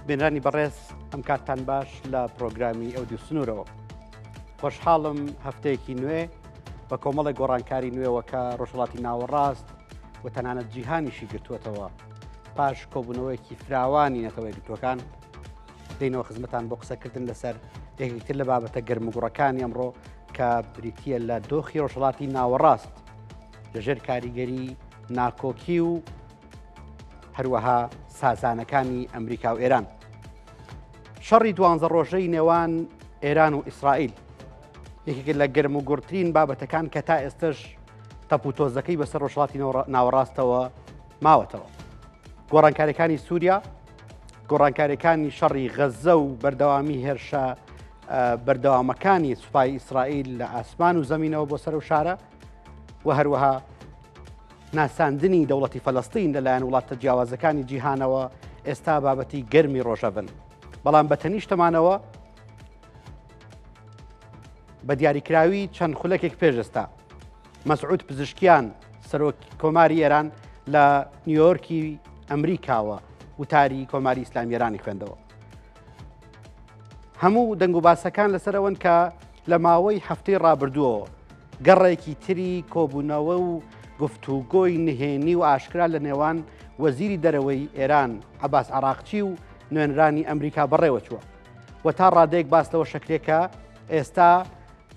بینرانی بەڕێز ئەم کاتتان باش لە پرۆگرامی ئەو دوو سنوورەوە. خۆشحاڵم هەفتەیەکی نوێ بە کۆمەڵێک گۆڕانکاری نوێوە کە ڕۆژهەڵاتی ناوەڕاست و تەنانەت جیهانیشی گرتووەتەوە پاش کۆبوونەوەیەکی فراوانی نەتەوە یەکگرتووەکان دێینەوە خزمەتان بۆ قسەکردن لەسەر یەکێکتر لە بابەتە گەرموگوڕەکانی ئەمڕۆ کە بریتە لە دۆخی ڕۆژهەڵاتی ناوەڕاست لەژێر کاریگەری ناکۆکی و هەروەها سازانەکانی ئەمریکا و ئێران. شەڕی دوانزە ڕۆژەی نێوان ئێران و ئیسرائیل یەکێک لە گەرم و گوڕترین بابەتەکان کە تا ئێستش تەپ و تۆزەکەی بەسەر ڕۆژهەڵاتی ناوەڕاستەوە ماوەتەوە. گۆڕانکاریەکانی سووریا، گۆڕانکاریەکانی شەڕی غەززە و بەردەوامی هێرشە بەردەوامەکانی سوپای ئیسرائیل لە ئاسمان و زەمینەوە بۆ سەر و شارە و هەروەها ناساندنی دەوڵەتی فەلەستین لەلایەن وڵاتە جیاوازەکانی جیهانەوە ئێستا بابەتی گەرمی ڕۆژەڤن. بەڵام بە تەنیشتەمانەوە بە دیاریکراوی چەند خولەکێک پێش ئێستا مەسعود پزیشکیان سەرۆک کۆماری ئێران لە نیویۆرکی ئەمریکاوە وتاری کۆماری ئیسلامی ئێرانی خوێندەوە. هەموو دەنگ و باسەکان لەسەر ئەوەن کە لە ماوەی هەفتەی ڕابردووەوە گەڕێکی تری کۆبوونەوە و گفتوگۆی نهێنی و ئاشکرا لە نێوان وەزیری دەرەوەی ئێران عەباس عراقچی و نوێنرانی ئەمریکا بەڕێوەچووە و تا ڕادەیەک باس لەوە شەکرێکە ئێستا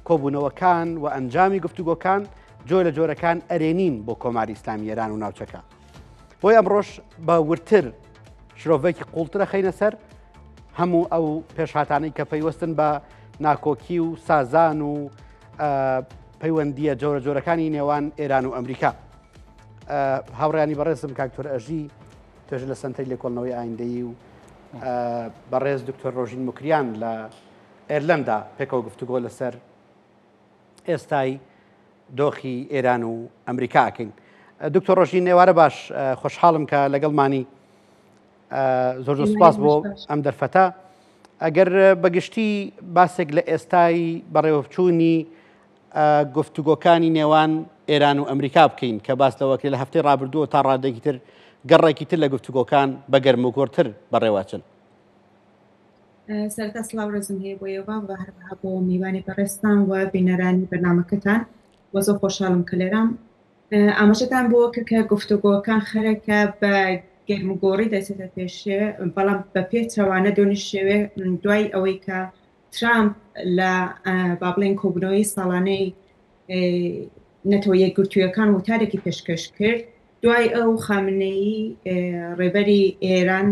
کۆبوونەوەکان و ئەنجامی گفتوگۆکان جۆر لە جۆرەکان ئەرێنین بۆ کۆماری ئیسلامی ئێران و ناوچەکە. بۆی ئەمڕۆش بە وردتر شرۆڤێکی قوڵترە خەینە سەر هەموو ئەو پێشهاتانەی کە پەیوەستن بە ناکۆکی و سازان و پەیوەندیە جۆرە جۆرەکانی نێوان ئێران و ئەمریکا. هاوڕیانی بەڕێزم کاکتۆر ئەژی توێژە لە سنتەری لێکۆڵنەوەی ئایندەیی و بەڕێز دکتۆر ڕۆژین مکریان لە ئێرلەندا پێکەوە گفتوگۆ لەسەر ئێستای دۆخی ئێران و ئەمریکا ئەکەین. دکتۆر ڕۆژین ئێوارە باش خۆشحاڵم کە لەگەڵمانی زۆر زۆر سپاس بۆ ئەم دەرفەتە. ئەگەر بەگشتی باسێک لە ئێستای بەڕێوەچوونی گفتوگۆکانی نێوان ئێران و ئەمریکا بکەین کە باس لەوەکرێت لە هەفتەی ڕابردووە تا ڕادێکی تر گەڕێکی تر لە گفتوگۆکان بە گەرم و گۆڕتر بەڕێوەچن. سەرەتا سڵاو ڕێزم هەیە بۆ ئێوە و هەروەها بۆ میوانی بەڕێزتان و بینەرانی بەرنامەکەتان و زۆر خۆشحاڵم کە لێرام. ئاماژەتان بۆ کرد کە گفتوگۆکان خەرەکە بە گەرموگۆڕی دەچێتە پێشێ، بەڵام بە پێچەوانە دۆنیشێوێ دوای ئەوەی کە ترامپ لە با بڵێن کۆبوونەوەی ساڵانەی نەتەوە یەکگرتوویەکان وتارێکی پێشکەش کرد، دوای ئەو خامنەیی ڕێبەری ئێران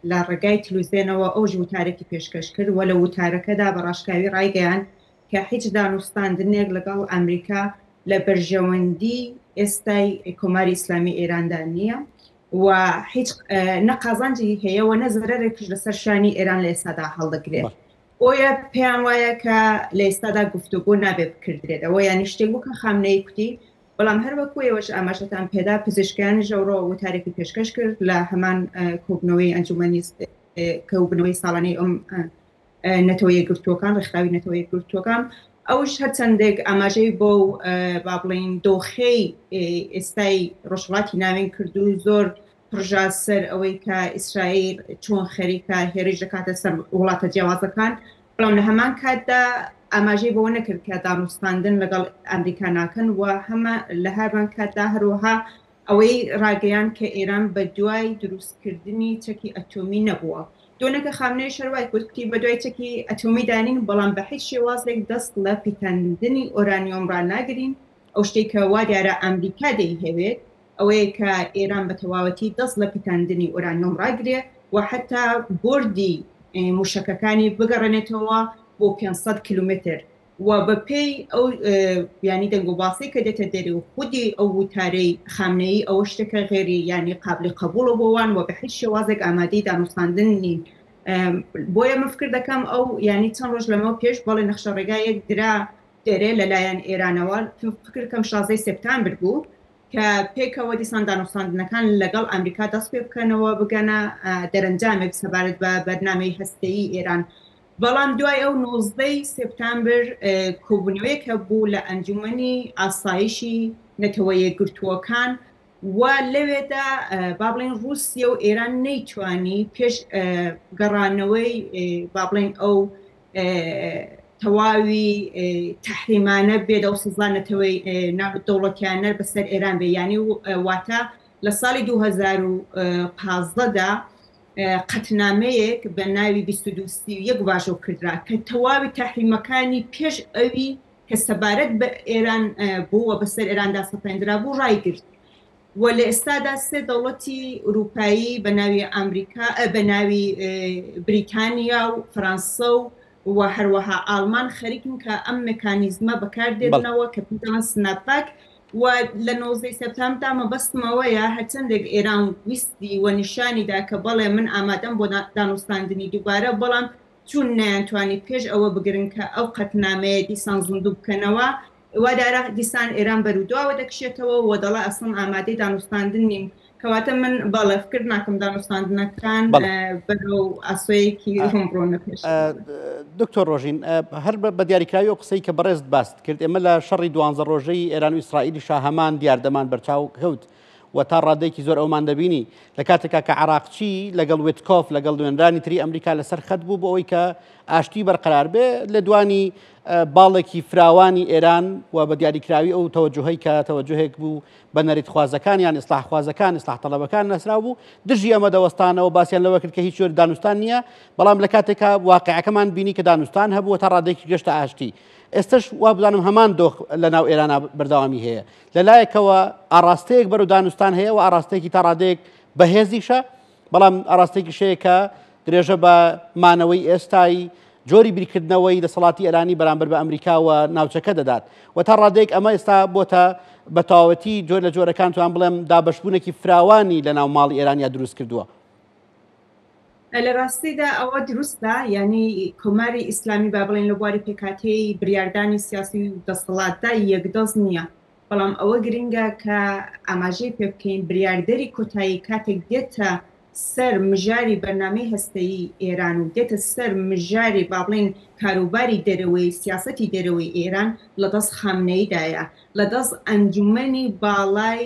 لە ڕێگای تلوزێنەوە ئەوش وتارێکی پێشکەش کرد و لە وتارەکەدا بە ڕاشکاوی ڕایگەیاند کە هیچ دانوستاندنێک لەگەڵ ئەمریکا لە بەرژەوەندی ئێستای کۆماری ئیسلامی ئێراندا نییە و هیچ نە قازانجی هەیە و نە زەرەرێکیش لەسەر شانی ئێران لە ئێستادا هەڵدەگرێت. بۆیە پێیان وایە کە لە ئێستادا گفتوگۆ نابێ بکردرێت. ئەوە یانی شتێک بوو کە خامنەیی کوتی، بەڵام هەر وەکو ئێوەش ئاماژەتان پێدا پزیشکیانیش ئەوڕۆ وتارێکی پێشکەش کرد لە هەمان کۆبوونەوەی ئەنجومەنی کۆبوونەوەی ساڵانەی ئەم نەتەوە یەکگرتووەکان، ڕێکخراوی نەتەوە یەکگرتووەکان، ئەوش هەرچەندێک ئاماژەی بۆ با بڵێین دۆخەی ئێستای ڕۆژهەڵاتی ناوین کرد و زۆر پڕژا سەر ئەوەی کە ئیسرائیل چۆن خەریکە هێرش دەکاتە سەر وڵاتە جیاوازەکان، بەڵام لە هەمان کاتدا ئاماژەی بەوە نەکرد کە دانوستاندن لەگەڵ ئەمریکا ناکەن و هەمە لە هەمان کاتدا هەروەها ئەوەی ڕاگەیاند کە ئێران بە دوای دروستکردنی چەکی ئەتۆمی نەبووە. دۆنەکە خامنەیش هەروای کوت، کوتی بە دوای چەکی ئەتۆمیدا نین، بەڵام بە هیچ شێوازێک دەست لە پیتاندنی ئۆرانیۆم ڕاناگرین، ئەو شتەی کە وا دیارە ئەمریکا دەیهەوێت ئەوەیە کە ئێران بە تەواوەتی دەست لە پیتاندنی ئۆرانیۆم ڕاگرێ و حەتا بۆردی مووشەکەکانی بگەڕێنێتەوە بۆ 500 کیلومتر و بە پێی ئەو یانی دەنگ و باسەی کە دێتە دەرێ و خودی ئەو وتارەی خامنەیی ئەوە شتێکە غێری یانی قابلی قەبووڵە بۆ وان و بە هیچ شێوازێک ئامادەی دانوستاندن نین. بۆیە من فکر دەکەم ئەو یانی چەند ڕۆژ لەمەو پێش بەڵێ نەخشە ڕێگایەک درا دەرێ لەلایەن ئێرانەوە فکر کەم شازدەی سێپتامبر بوو کە پێکەوە دیسان دانوستاندنەکان لەگەڵ ئەمریکا دەست پێ بکەنەوە بگەنە دەرەنجامێک سەبارەت بە بەرنامەی هەستەیی ئێران. بەڵام دوای ئەو نۆزدەی سێپتامبر کۆبوونەوەیەک هەبوو لە ئەنجومەنی ئاسایشی نەتەوە یەکگرتووەکان. و لەوێدا با بڵێین ڕووسیە و ئێران نەیتوانی پێش گەڕانەوەی با بڵێین ئەو تەواوی تەحریمانە بێت ئەو سزا نەتەوەی ناودەوڵەتیانە بەسەر ئێران بێ یانی واتە لە ساڵی 2015 دا قەتنامەیەک بە ناوی 2231 واژۆ کردرا کە تەواوی تەحریمەکانی پێش ئەوی کە سەبارەت بە ئێران بوو و بەسەر ئێراندا سەپێندرابوو ڕایگرت و لە ئێستادا سێ دەوڵەتی ئورووپایی بە ناوی ئامریکا بە ناوی بریتانیا و فەرانسە و و هەروەها ئاڵمان خەریکن کە ئەم مکانیزمە بەکار دێننەوە کە پێی دەڵێن snapback و لە 19 سێپتامبردا مەبەستم ئەوەیە هەرچەندێک ئێران ویستی و نیشانی دا کە بەڵێ من ئامادەم بۆ دانوستاندنی دووبارە بەڵام چون نەیانتوانی پێش ئەوە بگرن کە ئەو قەتنامەیە دیسان زیندوو بکەنەوە، وا دیارە دیسان ئێران بەرو دواوە دەکشێتەوە و دەڵێ ئەسڵەن ئامادەی دانوستاندن نیم. کەواتە من بەڵێ فکر ناکەم دانوستاندنەکان بەرەو ئاسۆیەکی ڕوون بڕۆنە پێش. دکتۆر ڕۆژین، هەر بە دیاریکراوی ئەو قسەی کە بەڕێزت باست کرد، ئێمە لە شەڕی دوانزە ڕۆژەی ئێران و ئیسرائیلیشا هەمان دیاردەمان بەرچاو کەوت. و تا ڕادەیەکی زۆر ئەومان دەبینی لە کاتێکا کە عراقچی لەگەڵ وێتکۆف لەگەڵ نوێنرانی تری ئەمریکا لەسەر خەت بوو بۆ ئەوەی کە ئاشتی بەرقەرار بێ لێدوانی باڵێکی فراوانی ئێران و بە دیاریکراوی ئەو تەوەجوهەی کە تەوەجوهێک بوو بە نەریتخوازەکان یان ئیسلاحخوازەکان ئیسلاح تەڵەبەکان ناسراو بوو دژی ئەمە دەوەستانەوە باسیان لەوە کرد کە هیچ جۆر دانوستان نییە بەڵام لە کاتێکا واقعەکەمان بینی کە دانوستان هەبوو تا ڕادەیەکی گەشتە ئاشتی ئێستش وا بزانم هەمان دۆخ لە ناو ئێرانە بەردەوامی هەیە لە لایەکەوە ئاڕاستەیەک بەرەو دانوستان هەیە و ئاڕاستەیەکی تا ڕادەیەک بەهێزیشە، بەڵام ئاڕاستەیەکیش هەیە کە درێژە بە مانەوەی ئێستای جۆری بیرکردنەوەی دەسەڵاتی ئێرانی بەرامبەر بە ئەمریکا و ناوچەکە دەدات و تا ڕادەیەک ئەمە ئێستا بۆتە بە تەواوەتی جۆر لە جۆرەکان توان بڵێم دابەشبوونێکی فراوانی لە ناو ماڵی ئێرانیا دروست کردووە. لە ڕاستیدا ئەوە دروستە، یانی کۆماری ئیسلامی با بڵێین لە بواری پێکهاتەی بریاردانی سیاسی و دەسەڵاتدا یەکدەست نییە، بەڵام ئەوە گرنگە کە ئاماژەی پێ بکەین بریاردەری کۆتایی کاتێک دێتە سەر مژاری بەرنامەی هەستەیی ئێران و دێتە سەر مژاری با بڵێین کاروباری دەرەوەی سیاسەتی دەرەوەی ئێران لە دەست خامنەییدایە لە دەست ئەنجومەنی باڵای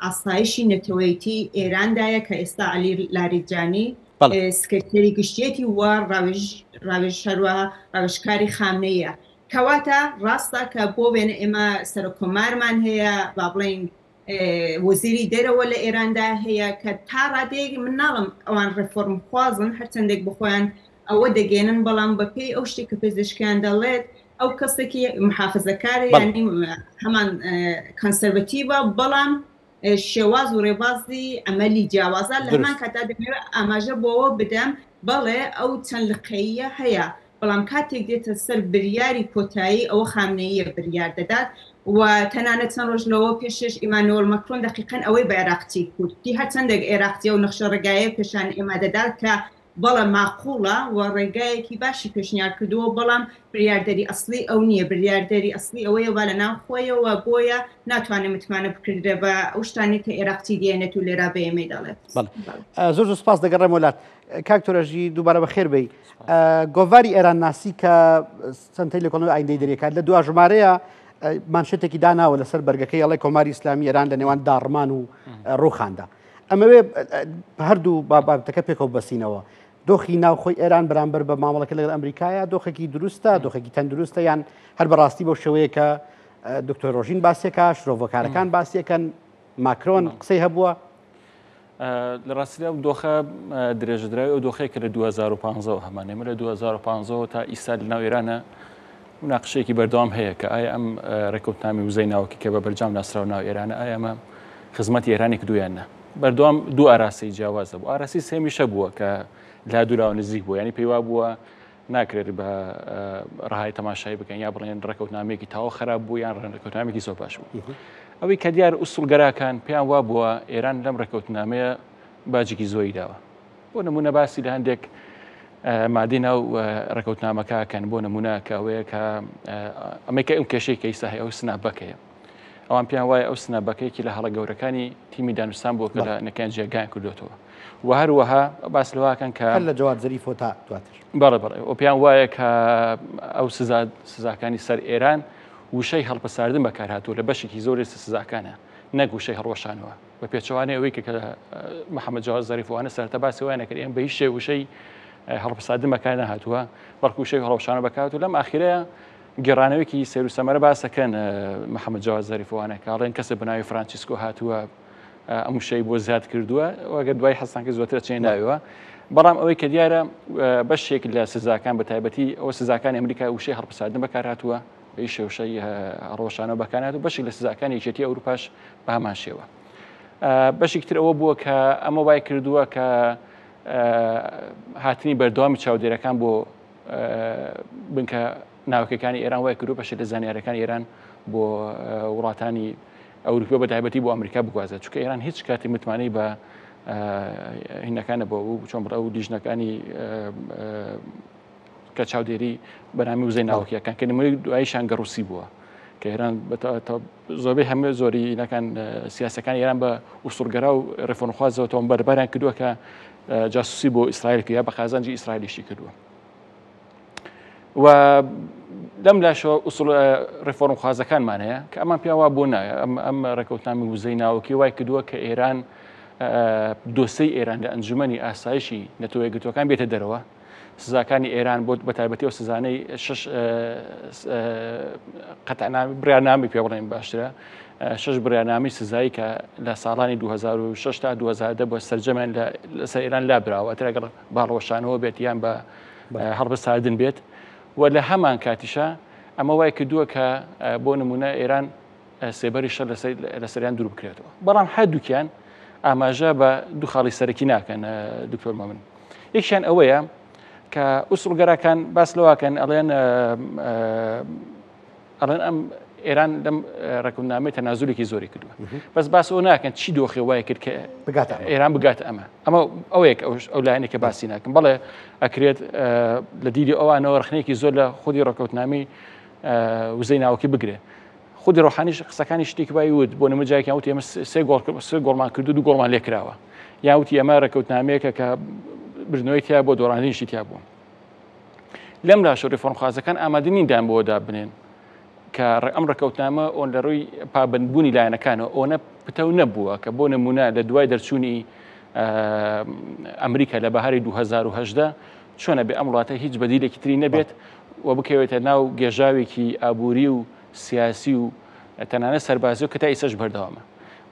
ئاسایشی نەتەوەیی ئێراندایە کە ئێستا عەلی لاریجانی سکرتێری گشتیەتی و ڕاوێژ هەروەها ڕاوێژکاری خامنەییە. کەواتە ڕاستە کە بۆ وێنە ئێمە سەرۆک کۆمارمان هەیە، با بڵێین وەزیری دەرەوە لە ئێراندا هەیە کە تا ڕادەیەک من ناڵم ئەوان ڕێفۆرمخوازن، هەرچەندێک بە خۆیان ئەوە دەگەێنن، بەڵام بەپێی ئەو شتێک کە پزیشکیان دەڵێت ئەو کەسێکی محافزەکارە، یانی هەمان conservative ە، بەڵام شێواز و ڕێبازی عەمەلی جیاوازە. لە هەمان کاتدا دەمەوێت ئاماژە بۆەوە بدەم، بەڵێ ئەو چەند لقەیە هەیە، بەڵام کاتێک دێتە سەر بریاری کۆتایی ئەوە خامنەییە بریار دەدات و تەنانەت چەند ڕۆژ لەوە پێشش ئیمانوێل مەکرۆن دەقیقەن ئەوەی بە عێراقچی کوتی، هەرچەندێک عێراقچی ئەو نەخشە ڕێگایە پێشان ئێمە دەدات کە بەڵێ ماقوڵە و ڕێگایەکی باشی پێشنیار کردووە، بەڵام بریاردەری ئەسڵی ئەو نییە، بریاردەری ئەسڵی ئەوەیە وا لە ناو خۆیەوە، بۆیە ناتوانێ متمانە بکردرێ بە ئەو شتانەی کە ئێراقچی دێنێت و لێرا بە ئێمەی دەڵێت. بەڵێ زۆر زۆر سپاس دەگەڕێمەوە لات کاک تۆرەژی دووبارە بەخێر بێی. گۆڤاری ئێران ناسی کە سەنتەری لێکۆڵینەوەی ئایندەی دەریەکات لە دوا ژمارەیە مانشێتێکی داناوە لەسەر بەرگەکەی ئەڵێ کۆماری ئیسلامی ئێران لە نێوان داڕمان و ڕوخاندا. ئەمەوێ هەردوو بابەتەکە پێکەوە بەسینەوە دۆخی ناوخۆی ئێران بەرامبەر بە مامەڵەکە لەگەڵ ئەمریکایە دۆخێکی دروستە دۆخێکی تەندروستە یان هەر بەڕاستی بەو شێوەیە کە دکتۆر ڕۆژین باسیەکە شرۆڤەکارەکان باسیەکەن ماکرۆن قسەی هەبووە لە ڕاستیدا ئەو دۆخە درێژەدراوی ئەو دۆخەیە کە لە 2015ەوە هەمان ئێمە لە 2015ەوە تا ئیستا لە ناو ئێرانە مناقشەیەکی بەردەوام هەیە کە ئایا ئەم ڕێککەوتنامی وزەی ناوەکی کە بە بەرجام ناسراو ناو ئێرانە ئایا ئەمە خزمەتی ئێرانی کردوویان نە بەردەوام دوو ئاراستەی جیاوازە بوو ئاراسی سێمیشە بووە کە لا دوولاوە نزیک بوو ینی پێیوا بووە ناکرێت بە ڕەهای تەماشای بکەن یا بڵێن ڕێکەوتنامەیەکی تەواو خراپ بوو یان ڕێکەوتنامێکی زۆر باش بوو ئەوەی کە دیار ئوسوڵگەراکان پێیان وا بووە ئێران لەم ڕێکەوتنامەیە باجێکی زۆری داوە بۆ نمونە باسی لە هەندێک مادەی ناو ڕێکەوتنامەکە کەن بۆ نمونە کە ئەوەیە کە ئەمەی کە ئەم کێشەی کە ئیستا هەیە ئەو سنابەکەیە ئەوان پێیان وایە ئەو سنابەکەیەکی لە هەڵە گەورەکانی تیمی دانوستان بووە کە لە نەکەیان جێگایان کردوێتەوە و هەروەها باس لەوەکەن کە لە جەواد زەریفەوە تا دواتر بەڵێ بەڵێ و پێیان وایە کە ئەو سزا سزاکانی سەر ئێران وشەی هەڵپەساردن بەکارهاتووە لە بەشێکی زۆری سزاکانە. نەک وشەی هەڵوەشانەوە. بە پێچەوانەی ئەوەی کە محەممەد جەواد زەریف وانە سەرەتا باسی وایان نەکرد، ئێمە بە هیچ شێوەیەک وشەی هەڵپەساردن بەکار نەهاتووە، بەڵکو وشەی هەڵوەشانەوە بەکارهاتووە. لەم ئاخیرەیە گێڕانەوەیەکی سەیر و سەمەرە باس دەکەن محەممەد جەواد زەریف وانە کە ئەڵێن کەسێک بە ناوی فرانچیسکۆ هاتووە ئەم وشەی بۆ زیاد کردووە، وەگەر دوای حەزتان کرد زۆرتر ئەچینە ناویەوە. بەڵام ئەوەی کە دیارە بەشێک لە سزاکان بە تایبەتی ئەوە سزاکانی ئەمریکا وشەی هەڵپەساردن بەکار هاتووە، بە هیچ شێوە وشەی هەڵوەشانەوە بەکار نەهاتووە، بەشێک لە سزاکانی یەکێتی ئەوروپاش بە هەمان شێوە. بەشێک تر ئەوە بووە کە ئەمە وای کردووە کە هاتنی بەردەوامی چاودێرەکان بۆ بنکە ناوکەکانی ئێران وای کردووە بەشێک لە زانیارەکانی ئێران بۆ وڵاتانی ئەوروپی بە تایبەتی بۆ ئەمریکا بگوازێت، چونکە ئێران هیچ کاتی متمانەی بە هینەکانە بۆ چۆن بڵێ ئەو لیژنەکانی کە چاودێری بەنامی وزەی ناوکیەکان کە نمونەی دواییشان گەڕوسی بووە کە ئێران زۆربەی هەموو زۆری نەکان سیاسەکان ئێران بە ئوسوڵگەرا و ڕێفۆرمخوازەوە تۆم بەربەریان کردووە کە جاسوسی بۆ ئیسرائیل کردووە بە قازانجی ئیسرائیلیشی کردووە و لەم لاشەوە ئوسڵ ڕێفۆرمخوازەکانمان هەیە کە ئەمان پێیان وا بۆ نایە ئەم ڕێکەوتنامی وزەی ناوکی وای کردووە کە ئێران دۆسەی ئێران لە ئەنجومەنی ئاسایشی نەتەوە یەکگرتووەکان بێتە دەرەوە سزاکانی ئێران بۆ بەتایبەتی ئەو سزانەی شش قەتعنامی بڕیارنامی پێ بڵێن باشترە شش بڕیارنامی سزایی کە لە ساڵانی 2006 تا 2010 بۆ سەرجەمیان لەسەر ئێران لابراوە ئەتر ئەگەر باڵوەشانەوە بێت یان بە هەڵبساردن بێت و لە هەمان کاتیشە ئەمە وای کردووە کە بۆ نمونە ئێران سێبەری شەر لەسەریان دوور بکرێتەوە بەڵام هەردووکیان ئاماژە بە دوو خاڵی سەرەکی ناکەن دکتۆر مەمن یەکیان ئەوەیە کە ئوسڵگەراکان باس لەواکەن ئەڵێن ئەڵێن ئەم ئێران لەم ڕێککەوتنامەی تەنازولێکی زۆری کردووە بەس باس ئەو ناکەن چی دۆخی وای کرد کە بگات ئێران بگات ئەمە ئەمە ئەوەیەک ئەو لایەنێک کە باسی ناکەم بەڵێ ئەکرێت لە دیدی ئەوانەوە ڕخنێکی زۆر لە خودی ڕێککەوتنامەی وزەی ناوەکی بگرێ خودی ڕۆحانیش قسەکانی شتێکی وای وت بۆ نمە جایکیان وتی ئێمە سێ گۆڵ سێ گۆڵمان کردو دوو گۆڵمان لێکراوە یا وتی ئەمە ڕێککەوتنامەیەکە کە بردنەوەی تیا بۆ دۆڕاندنیشی تیا بوو لەم لاشە ڕێفۆرمخوازەکان ئامادە نین دان بەوەدا بنێن کە ئەم ڕێککەوتنامە ئۆن لە ڕووی پابەندبوونی لایەنەکانەوە ئەوەنە پتەو نەبووە کە بۆ نمونە لە دوای دەرچوونی ئەمریکا لە بەهاری 2010 چۆنە بێ ئەم وڵاتە هیچ بەدیلێکی تری نەبێت و بکەوێتە ناو گێژاوێکی ئابووری و سیاسی و تەنانەت سەربازی و کە تا ئیسەش بەردەوامە.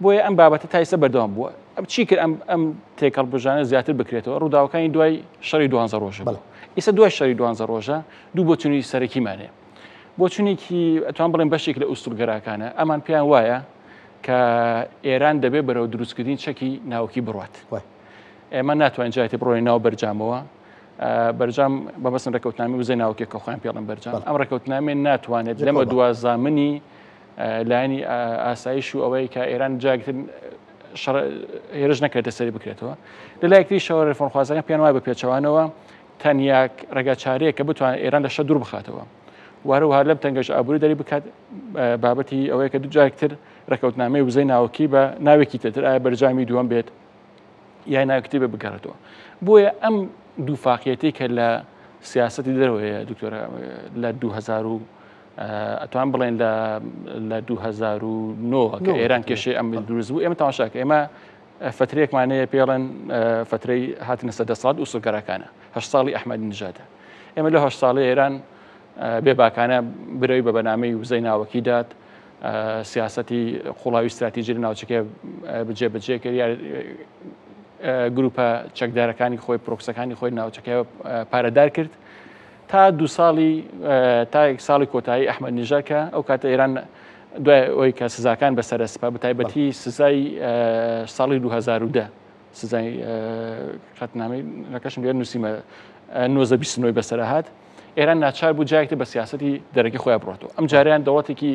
بۆیە ئەم بابەتە تا ئیسە بەردەوام بووە. ئەم چی کرد ئەم ئەم تێکەڵبژانە زیاتر بکرێتەوە؟ ڕووداوەکانی دوای شەڕی دوانزە ڕۆژە بوو. ئیسە دوای شەڕی دوانزە ڕۆژە دوو بۆچوونی سەرەکیمان هەیە. بۆچوونێکی ئەتوان بڵێم بەشێک لە ئوستوڵگەراکانە، ئەمان پێیان وایە کە ئێران دەبێ بەرەو دروستکردنی چەکی ناوکی بڕوات. ئێمە ناتوانین جارێ بڕۆین ناو بەرجامەوە. بەرجام بەبەستن ڕێکەوتنامی وزەی ناوکێک کە خۆیان پێڵن بەرجام ئەم ڕێکەوتنامێ ناتوانێت لەمە دوا زامنی لایەنی ئاسایش و ئەوەی کە ئێران جاگتر هێرش نەکرێتە سەری بکرێتەوە لە لایەکتری شەوە ڕێفۆرمخوازەکان پێیان وایە بە پێچەوانەوە تەنیا ڕێگا چارەیە کە بتوانێت ئێران لە شە دوور بخاتەوە وهروەها لەم تەنگەش ئابووری دەری بکات بابەتی ئەوەیە کە دوو جارێکتر ڕێکەوتنامەی وزەی ناوکی بە ناوێکی تر ئایا بەرجامی دووەم بێت یان ناوێکی تر بگەڕێتەوە بۆیە ئەم دوو فاقیەتی کە لە سیاستی دەرەوەیە دکتۆرە لە 2000 و ئەتوان بڵێن لە 2009 کە ئێران کێشەی ئەم دروست بوو ئێمە تەماشاکە ئێمە فترێکمان هەیە پێڵێن فترەی هاتنە سەر دەسەڵات ئوسوڵگەراکانە هەشت ساڵی ئەحمەدی نژادە ئێمە لە هەشت ساڵی ئێران بێباکانە برەوی بە بەنامەی وزەی ناوەکی دات سیاسەتی قوڵاوی ستراتیژی لە ناوچەکە بجێ بەجێ کرد یا گروپە چەکدارەکانی خۆی پرۆکسەکانی خۆی ناوچەکە پارەدار کرد تا دو ساڵی تا یەک ساڵی کۆتایی ئەحمەد نژاد کە ئەو کاتە ئێران دوای ئەوەی کە سزاکان بەسەر سپا بەتایبەتی سزای ساڵی 2010 سزای قەتنامەی نەکەشم لێ نووسیمە 1929 بەسەر هات ئێران ناچار بوو جارێکتر بە سیاسەتی دەرەکی خۆیان بڕۆتەوە ئەم جاریان دەوڵەتێکی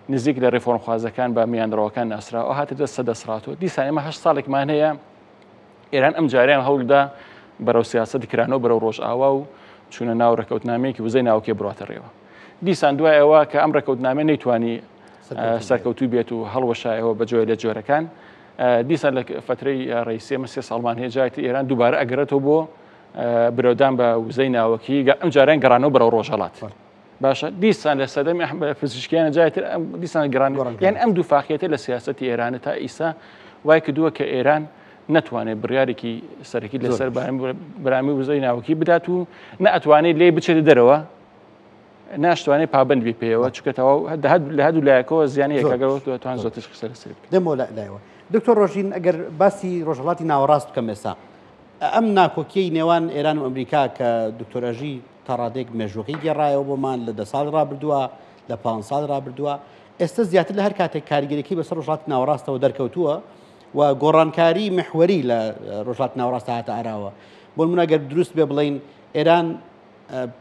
نزیک لە ڕێفۆرمخوازەکان بە میانڕەوەکان ناسراوە هاتە دەست سەدەسراتەوە دیسان ئێمە هەشت ساڵێکمان هەیە ئێران ئەم جاریان هەوڵدا بەرەو سیاسەتی کرانەوە بەرەو ڕۆژئاوا و چوونە ناو ڕێکەوتنامەیەکی وزەی ناوکێ بڕاتە ڕێوە دیسان دوای ئەوە کە ئەم ڕێکەوتنامە نەیتوانی سەرکەوتوو بێت و هەڵوەشایەوە بە جۆرە لە جۆرەکان دیسان لە فترەی ڕئیسی ئێمە سێ ساڵمان هەیە جارێکی ئێران دووبارە ئەگەرێتەوە بۆ برەودان بە وزەی ناوەکی ئەم جاران گەڕانەوە بەرەو ڕۆژهەڵات. باشە دیسان لە سەردەمی پزیشکیانە جای تر ئەم دیسان گەڕان یان ئەم دوو فاقیەتە لە سیاسەتی ئێرانە تا ئیسا وای کردووە کە ئێران نەتوانێت بڕیارێکی سەرەکی لەسەر بەرامی وزەی ناوەکی بدات و نەئەتوانێت لێ بچێتە دەرەوە ناشتوانێت پابند بی پێیەوە چکە تەواو لە هەردوو لایەکەوە زیانی یەکەگەەوە توان زۆتر قسە لەسەر بکەن. دەمەوە لایەوە دکتۆر ڕۆژین ئەگەر باسی ڕۆژهڵاتی ناوەڕاست بکەم ئێستا ئەم ناکۆکیەی نێوان ئێران و ئەمریکا کە دکتۆر ئەژی تا ڕادەیەک مێژووەکەی گێڕایەوە بۆمان لە دە ساڵی ڕابردووە لە پ ساڵی ڕابردووە ئێستا زیاتر لە هەر کاتێک کاریگەریەکەی بەسەر ڕۆژهەڵاتی ناوەڕاستەوە دەرکەوتووە و گۆڕانکاری محوەری لە ڕۆژهەڵاتی ناوەڕاست هاتە ئاراوە بۆ نمونە گەر دروست بێ بڵین ئێران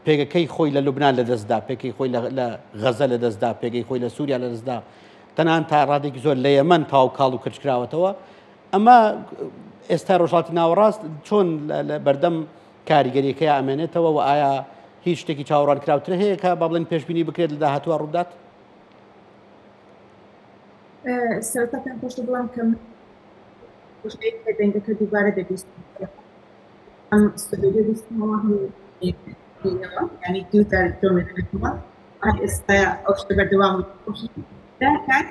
پێگەکەی خۆی لە لوبناان لەدەستدا پێکی خۆی لە غەزە لەدەستدا پێگەی خۆی لە سووریا لەدەستدا تەنان تا ڕادێکی زۆر لە یەمەن تاو کاڵ و کرچکراوەتەوە ئەمە ئێستا ڕۆژهەڵاتی ناوەڕاست چۆن لە بەردەم کاریگەریەکەی ئامێنێتەوە و ئایا هیچ شتێکی چاوەڕوانکراوتر هەیە کە با بڵێن پێشبینی بکرێت لە داهاتووە ڕووبدات؟ سەرەتا پێم خۆشە بڵێم کە کە دەنگەکە دووبارە دەبیستم ئەم ستۆدیۆ دەبیستمەوە هەم ینی دوو جار گوێم لێ دەبێتەوە ئێستا ئەو شتە بەردەوام کات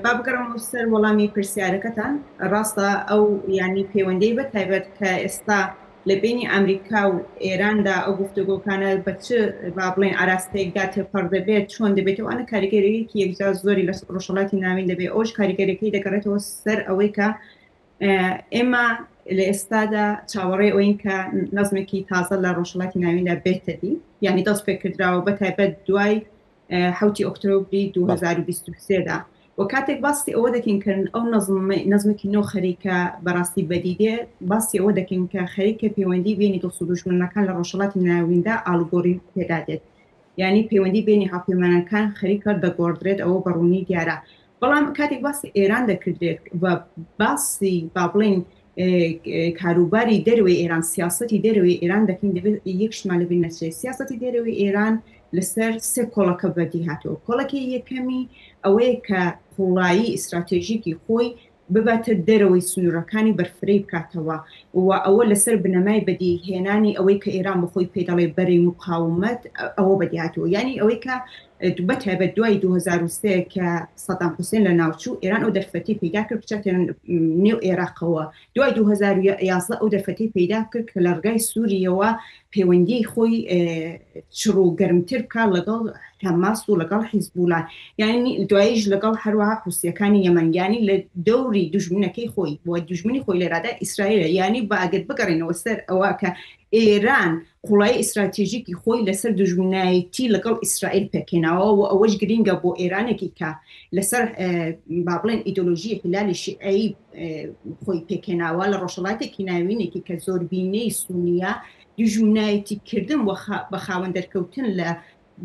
با بگەڕمەوە سەر وەڵامی پرسیارەکەتان ڕاستە ئەو ینی پەیوەندی بە تایبەت کە ئێستا لە بینی ئەمریکا و ئێراندا ئەو گفتوگۆکانە بە چ با بڵێن ئاراستەیەکدا تێپەڕ دەبێت چۆن دەبێت ئەوانە کاریگەریەکی یەکجار زۆری لە ڕۆژهەڵاتی ناوین دەبێت ئەوش کاریگەریەکەی دەگەڕێتەوە سەر ئەوەی کە ئێمە لە ئێستادا چاوەڕێ ئەوین کە نەزمێکی تازە لە ڕۆژهەڵاتی ناویندا بێتە دی یعنی دەست پێکردراوە بە تایبەت دوای حوتی ئۆکتۆبری 2023 دا و کاتێک باسی ئەوە دەکەین کە ئەو نەزمێکی نۆ خەریکە بەڕاستی بەدی دێ باسی ئەوە دەکەین کە خەریکە پەیوەندی بینی دۆست و دوژمنەکان لە ڕۆژهەڵاتی ناویندا ئاڵوگۆڕی پێدا دێت یعنی پەیوەندی بینی هاوپەیمانەکان خەریکە دەگۆڕدرێت ئەوە بە ڕوونی دیارە بەڵام کاتێک باسی ئێران دەکردرێت و باسی با بڵێین کاروباری دەرەوەی ئێران سیاسەتی دەرەوەی ئێران دەکەین دەبێت یەک شتمان لەبیر نەچێت سیاسەتی دەرەوەی ئێران لەسەر سێ کۆڵەکە بەدی هاتووە کۆڵەکەی یەکەمی ئەوەیە کە قوڵایی ئیستراتێژیکی خۆی بباتە دەرەوەی سنوورەکانی بەرفرەی بکاتەوە و ئەوە لەسەر بنەمای بەدی هێنانی ئەوەی کە ئێران بەخۆی پێی دەڵێ بەرەی موقاومەت ئەوە بەدی هاتووە یانی ئەوەی کە بە تایبەت دوای 2003 کە سەدام حوسێن لە ناوچوو ئێران ئەو دەرفەتی پەیدا کرد بچێتە نێو ئێراقەوە دوای 2011 ئەو دەرفەتی پەیدا کرد کە لە ڕگای سووریەوە پەیوەندی خۆی چڕ و گەرمتر بکات لەگەڵ حەماس و لەگەڵ حیزبوڵا یعنی دواییش لەگەڵ هەروەها حوسیەکانی یەمەن یعنی لە دەوری دوژمنەکەی خۆی و دوژمنی خۆی لێرادا ئیسرائیلە یعنی با ئەگەر بگەڕێنەوە سەر ئەوە کە ئێران قوڵایی ئیستراتێژیکی خۆی لەسەر دوژمنایەتی لەگەڵ ئیسرائیل پێکهێناوە و ئەوەش گرینگە بۆ ئێرانێکی کە لەسەر با بڵێن ئیدۆلۆژی هیلالی شیعەیی خۆی پێکهێناوە لە ڕۆژهەڵاتێکی ناوینێکی کە زۆربینەی سونیە دوژمنایەتی کردن و بە خاوەن دەرکەوتن لە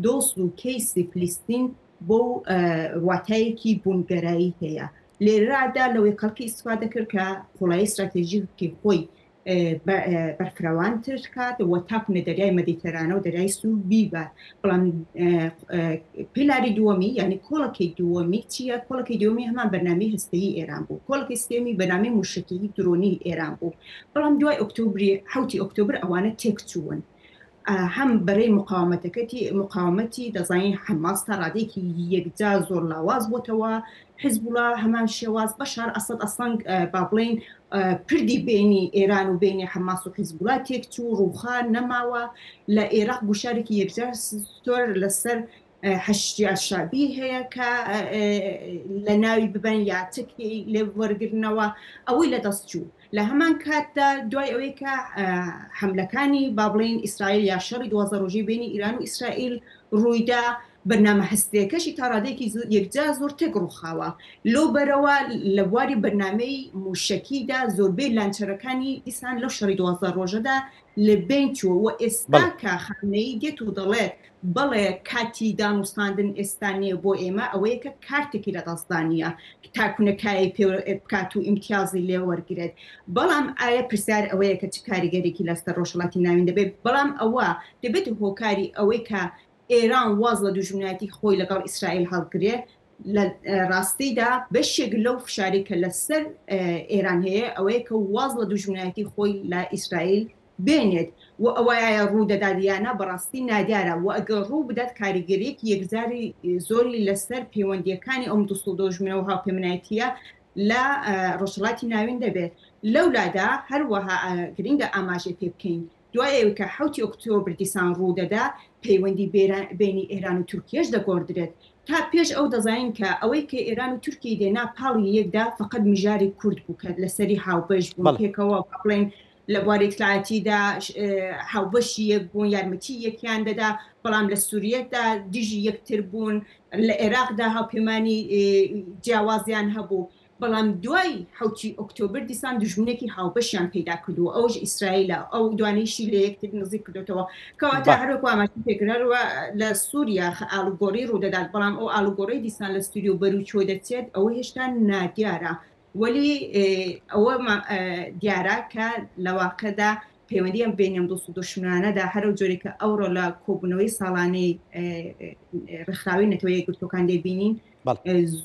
دۆست و کەیسی فلیستین بۆ واتایەکی بوونگەرایی هەیە لێرادا لەوەی کەڵکی ئیستفادە کرد کە قوڵایی ئیستراتێژیکی خۆی بەرفرەوانتر کات و تاکو لە دەریای مەدیتەرانە و دەریای سوور بیبات بەڵام pillar ی دووەمی یعنی کۆڵەکەی دووەمی چییە کۆڵەکەی دووەمی هەمان بەرنامەی هەستەیی ئێران بوو کۆڵەکەی سێمی بەرنامەی موشکی درۆنی ئێران بوو بەڵام دوای ئۆکتۆبری حوتی ئۆکتۆبر ئەوانە تێکچوون هەم بەرەی مقاومەتەکەتی مقاومەتی دەزانین حەماس تا ڕادەیەکی یەکجار زۆر لاواز بۆتەوە حزبوڵا هەمان شێواز بەشار ئەسەد ئەسڵەن با بڵێین پردی بینی ئێران و بینی حەماس و حزبوڵا تێکچوو ڕووخا نەماوە لە ئێراق گوشارێکی یەکجار زۆر لەسەر حەشدی شەعبی هەیە کە لە ناوی ببەن یا چەکی لێ وەرگرنەوە ئەوەی لە دەست چوو لە هەمان کاتدا دوای ئەوەی کە حملەکانی با بڵێین ئیسرائیل یا شەڕی دوازدە ڕۆژەی بینی ئیران و ئیسرائیل ڕوویدا بەرنامە هەستەیەکەشی تا ڕادەیەکی یەکجار زۆر تێک ڕووخاوە لەو بەرەوە لە بواری بەرنامەی موشەکیدا زۆربەی لانچەرەکانی دیسان لەو شەڕی 12 ڕۆژەدا لە بین چووە و ئێستا کە خامنەیی دێت و دەڵێت بەڵێ کاتی دانوستاندن ئێستا نییە بۆ ئێمە، ئەوەیە کە کارتێکی لە دەستدا نییە تا کونەکایەی پێ بکات و ئیمتیازی لێ وەرگرێت. بەڵام ئایا پرسیار ئەوەیە کە چ کاریگەریی لەسەر ڕۆژهەڵاتی ناوین دەبێت؟ بەڵام ئەوە دەبێتە هۆکاری ئەوەی کە ئێران واز لە دوژمنایەتی خۆی لەگەڵ ئیسرائیل هەڵگرێ؟ لە ڕاستیدا بەشێک لەو فشارەی کە لەسەر ئێران هەیە ئەوەیە کە واز لە دوژمنایەتی خۆی لە ئیسرائیل. بێنێت و ئەوە ئایا ڕوو دەدات یا نا بەڕاستی نادیارە و ئەگەر ڕوو بدات کاریگەرییەکی یەکجاری زۆری لەسەر پەیوەندییەکانی ئەم دوست و دۆژمنە و هاوپەیمنایەتییە لە ڕۆژهەڵاتی ناوین دەبێت. لەولادا هەروەها گرنگە ئاماژەی پێ بکەین دوای ئەوەی کە حەوتی ئۆکتۆبر دیسان ڕوو دەدا پەیوەندی بەینی ئێران و تورکیەش دەگۆڕدرێت. تا پێش ئەو دەزانین کە ئەوەی کە ئێران و تورکیەی دێنا پاڵی یەکدا فەقەت مژاری کورد بوو کە لەسەری هاوبەش بوون پێکەوە با بڵێین لە بواری ئیتلاعاتیدا هاوبەشی یەک بوون، یارمەتی یەکیان دەدا، بەڵام لە سوریەدا دژی یەکتر بوون، لە عێراقدا هاوپەیمانی جیاوازیان هەبوو، بەڵام دوای حەوتی ئۆکتۆبر دیسان دوژمنێکی هاوبەشیان پەیدا کردووە، ئەوەش ئیسرائیلە، ئەو دوانەیشی لە یەکتر نزیک کردۆتەوە. کەواتە هەروەکو ئاماژەم پێکرد هەروە لە سوریا ئاڵوگۆڕی ڕوودەدات، بەڵام ئەو ئاڵوگۆڕەی دیسان لە سوریە و بەرو کوێ دەچێت ئەوە هێشتا نادیارە. وەلی ئەوە دیارە کە لە واقعدا پەیوەندی ئەم بینی ئەم دۆست و دوشمنانەدا هەر ئەو جۆرێک کە ئەوڕۆ لە کۆبوونەوەی ساڵانەی ڕێکخراوی نەتەوە یەکگرتووەکان دەیبینین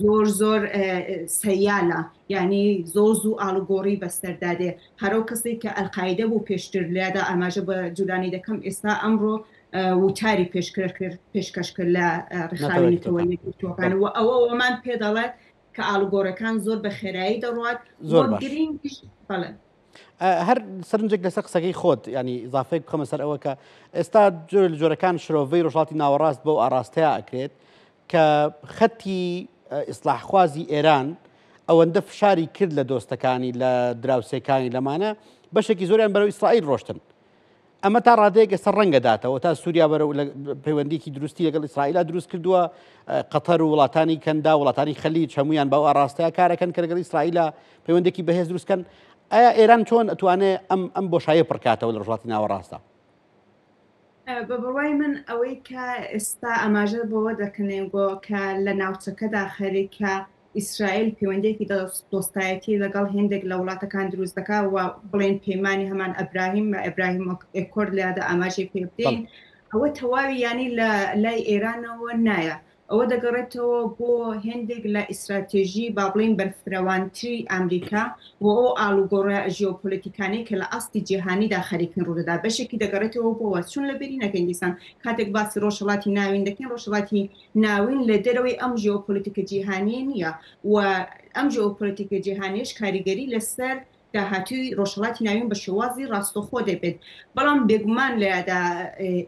زۆر زۆر سەیالە یعنی زۆر زوو ئاڵوگۆڕی بەسەردا دێ هەرو کەسێک کە ئەلقایدە بوو پێشتر لێدا ئاماژە بە جولانی دەکەم ئێستا ئەمڕۆ وتاری پێشکەش کرد لە ڕێکخراوی نەتەوە یەکگرتووەکان و ئەوە ئەومان پێ دەڵێت کە ئاڵوگۆڕەکان زۆر بە خێرایی دەڕوات زۆر گرنگیش بەڵێ. هەر سەرنجێک لەسەر قسەکەی خۆت ینی ئیزافەیەک بخەمە سەر ئەوە کە ئێستا جۆر لە جۆرەکان شرۆڤەی ڕۆژهەڵاتی ناوەڕاست بەو ئاراستەیە ئەکرێت کە خەتی ئیسلاحخوازی ئێران ئەوەندە فشاری کرد لە دۆستەکانی لە دراوسێکانی لەمانە بەشێکی زۆریان بەرەو ئیسرائیل ڕۆشتن ئەمە تا ڕادەیەک ئێستا ڕەنگە داتەوە تا سووریا بەرەو پەیوەندیکی دروستی لەگەڵ ئیسرائیلا دروست کردووە قەتەر و وڵاتانی کەندا وڵاتانی خەلیج هەمویان بەو ئاراستەیە کارەکەن کە لەگەڵ ئیسرائیلا پەیوەندێکی بەهێز دروستکەن ئایا ئێران چۆن ئەتوانێ ئەم ئەم بۆشایە پڕکاتەوە لە ڕۆژهەڵاتی ناوەڕاستە؟ بە بڕوای من ئەوەی کە ئێستا ئاماژە بەوە دەکەنێ گۆ کە لە ناوچەکەدا خەریکە ئیسرائیل پەیوەندییەکی دۆستایەتی لەگەڵ هێندێک لە وڵاتەکان دروست دەکا و بڵێن پەیمانی هەمان ئەبراهیم ئەبراهیم Accord لەیادا ئاماژەی پێ بدەین ئەوە تەواوی یانی لە لای ئێرانەوە نایە ئەوە دەگەڕێتەوە بۆ هێندێک لە ئیستراتێژی با بڵێین بەرفرەوانتری ئامریکا و ئەو ئاڵوگۆڕە ژیۆپۆلیتیکانەی کە لە ئاستی جیهانیدا خەریکن ڕوودەدا بەشێکی دەگەڕێتەوە بۆوە چون لە بیری نەکەین دیسان کاتێک باسی ڕۆژهەڵاتی ناوین دەکەین ڕۆژهەڵاتی ناوین لە دەرەوەی ئەم ژیۆپۆلیتیکە جیهانییە نییە و ئەم ژیۆپۆلیتیکە جیهانییەش کاریگەری لەسەر داهاتووی ڕۆژهەڵاتی ناوین بە شێوازی ڕاستەوخۆ دەبێت. بەڵام بێگومان لەیادا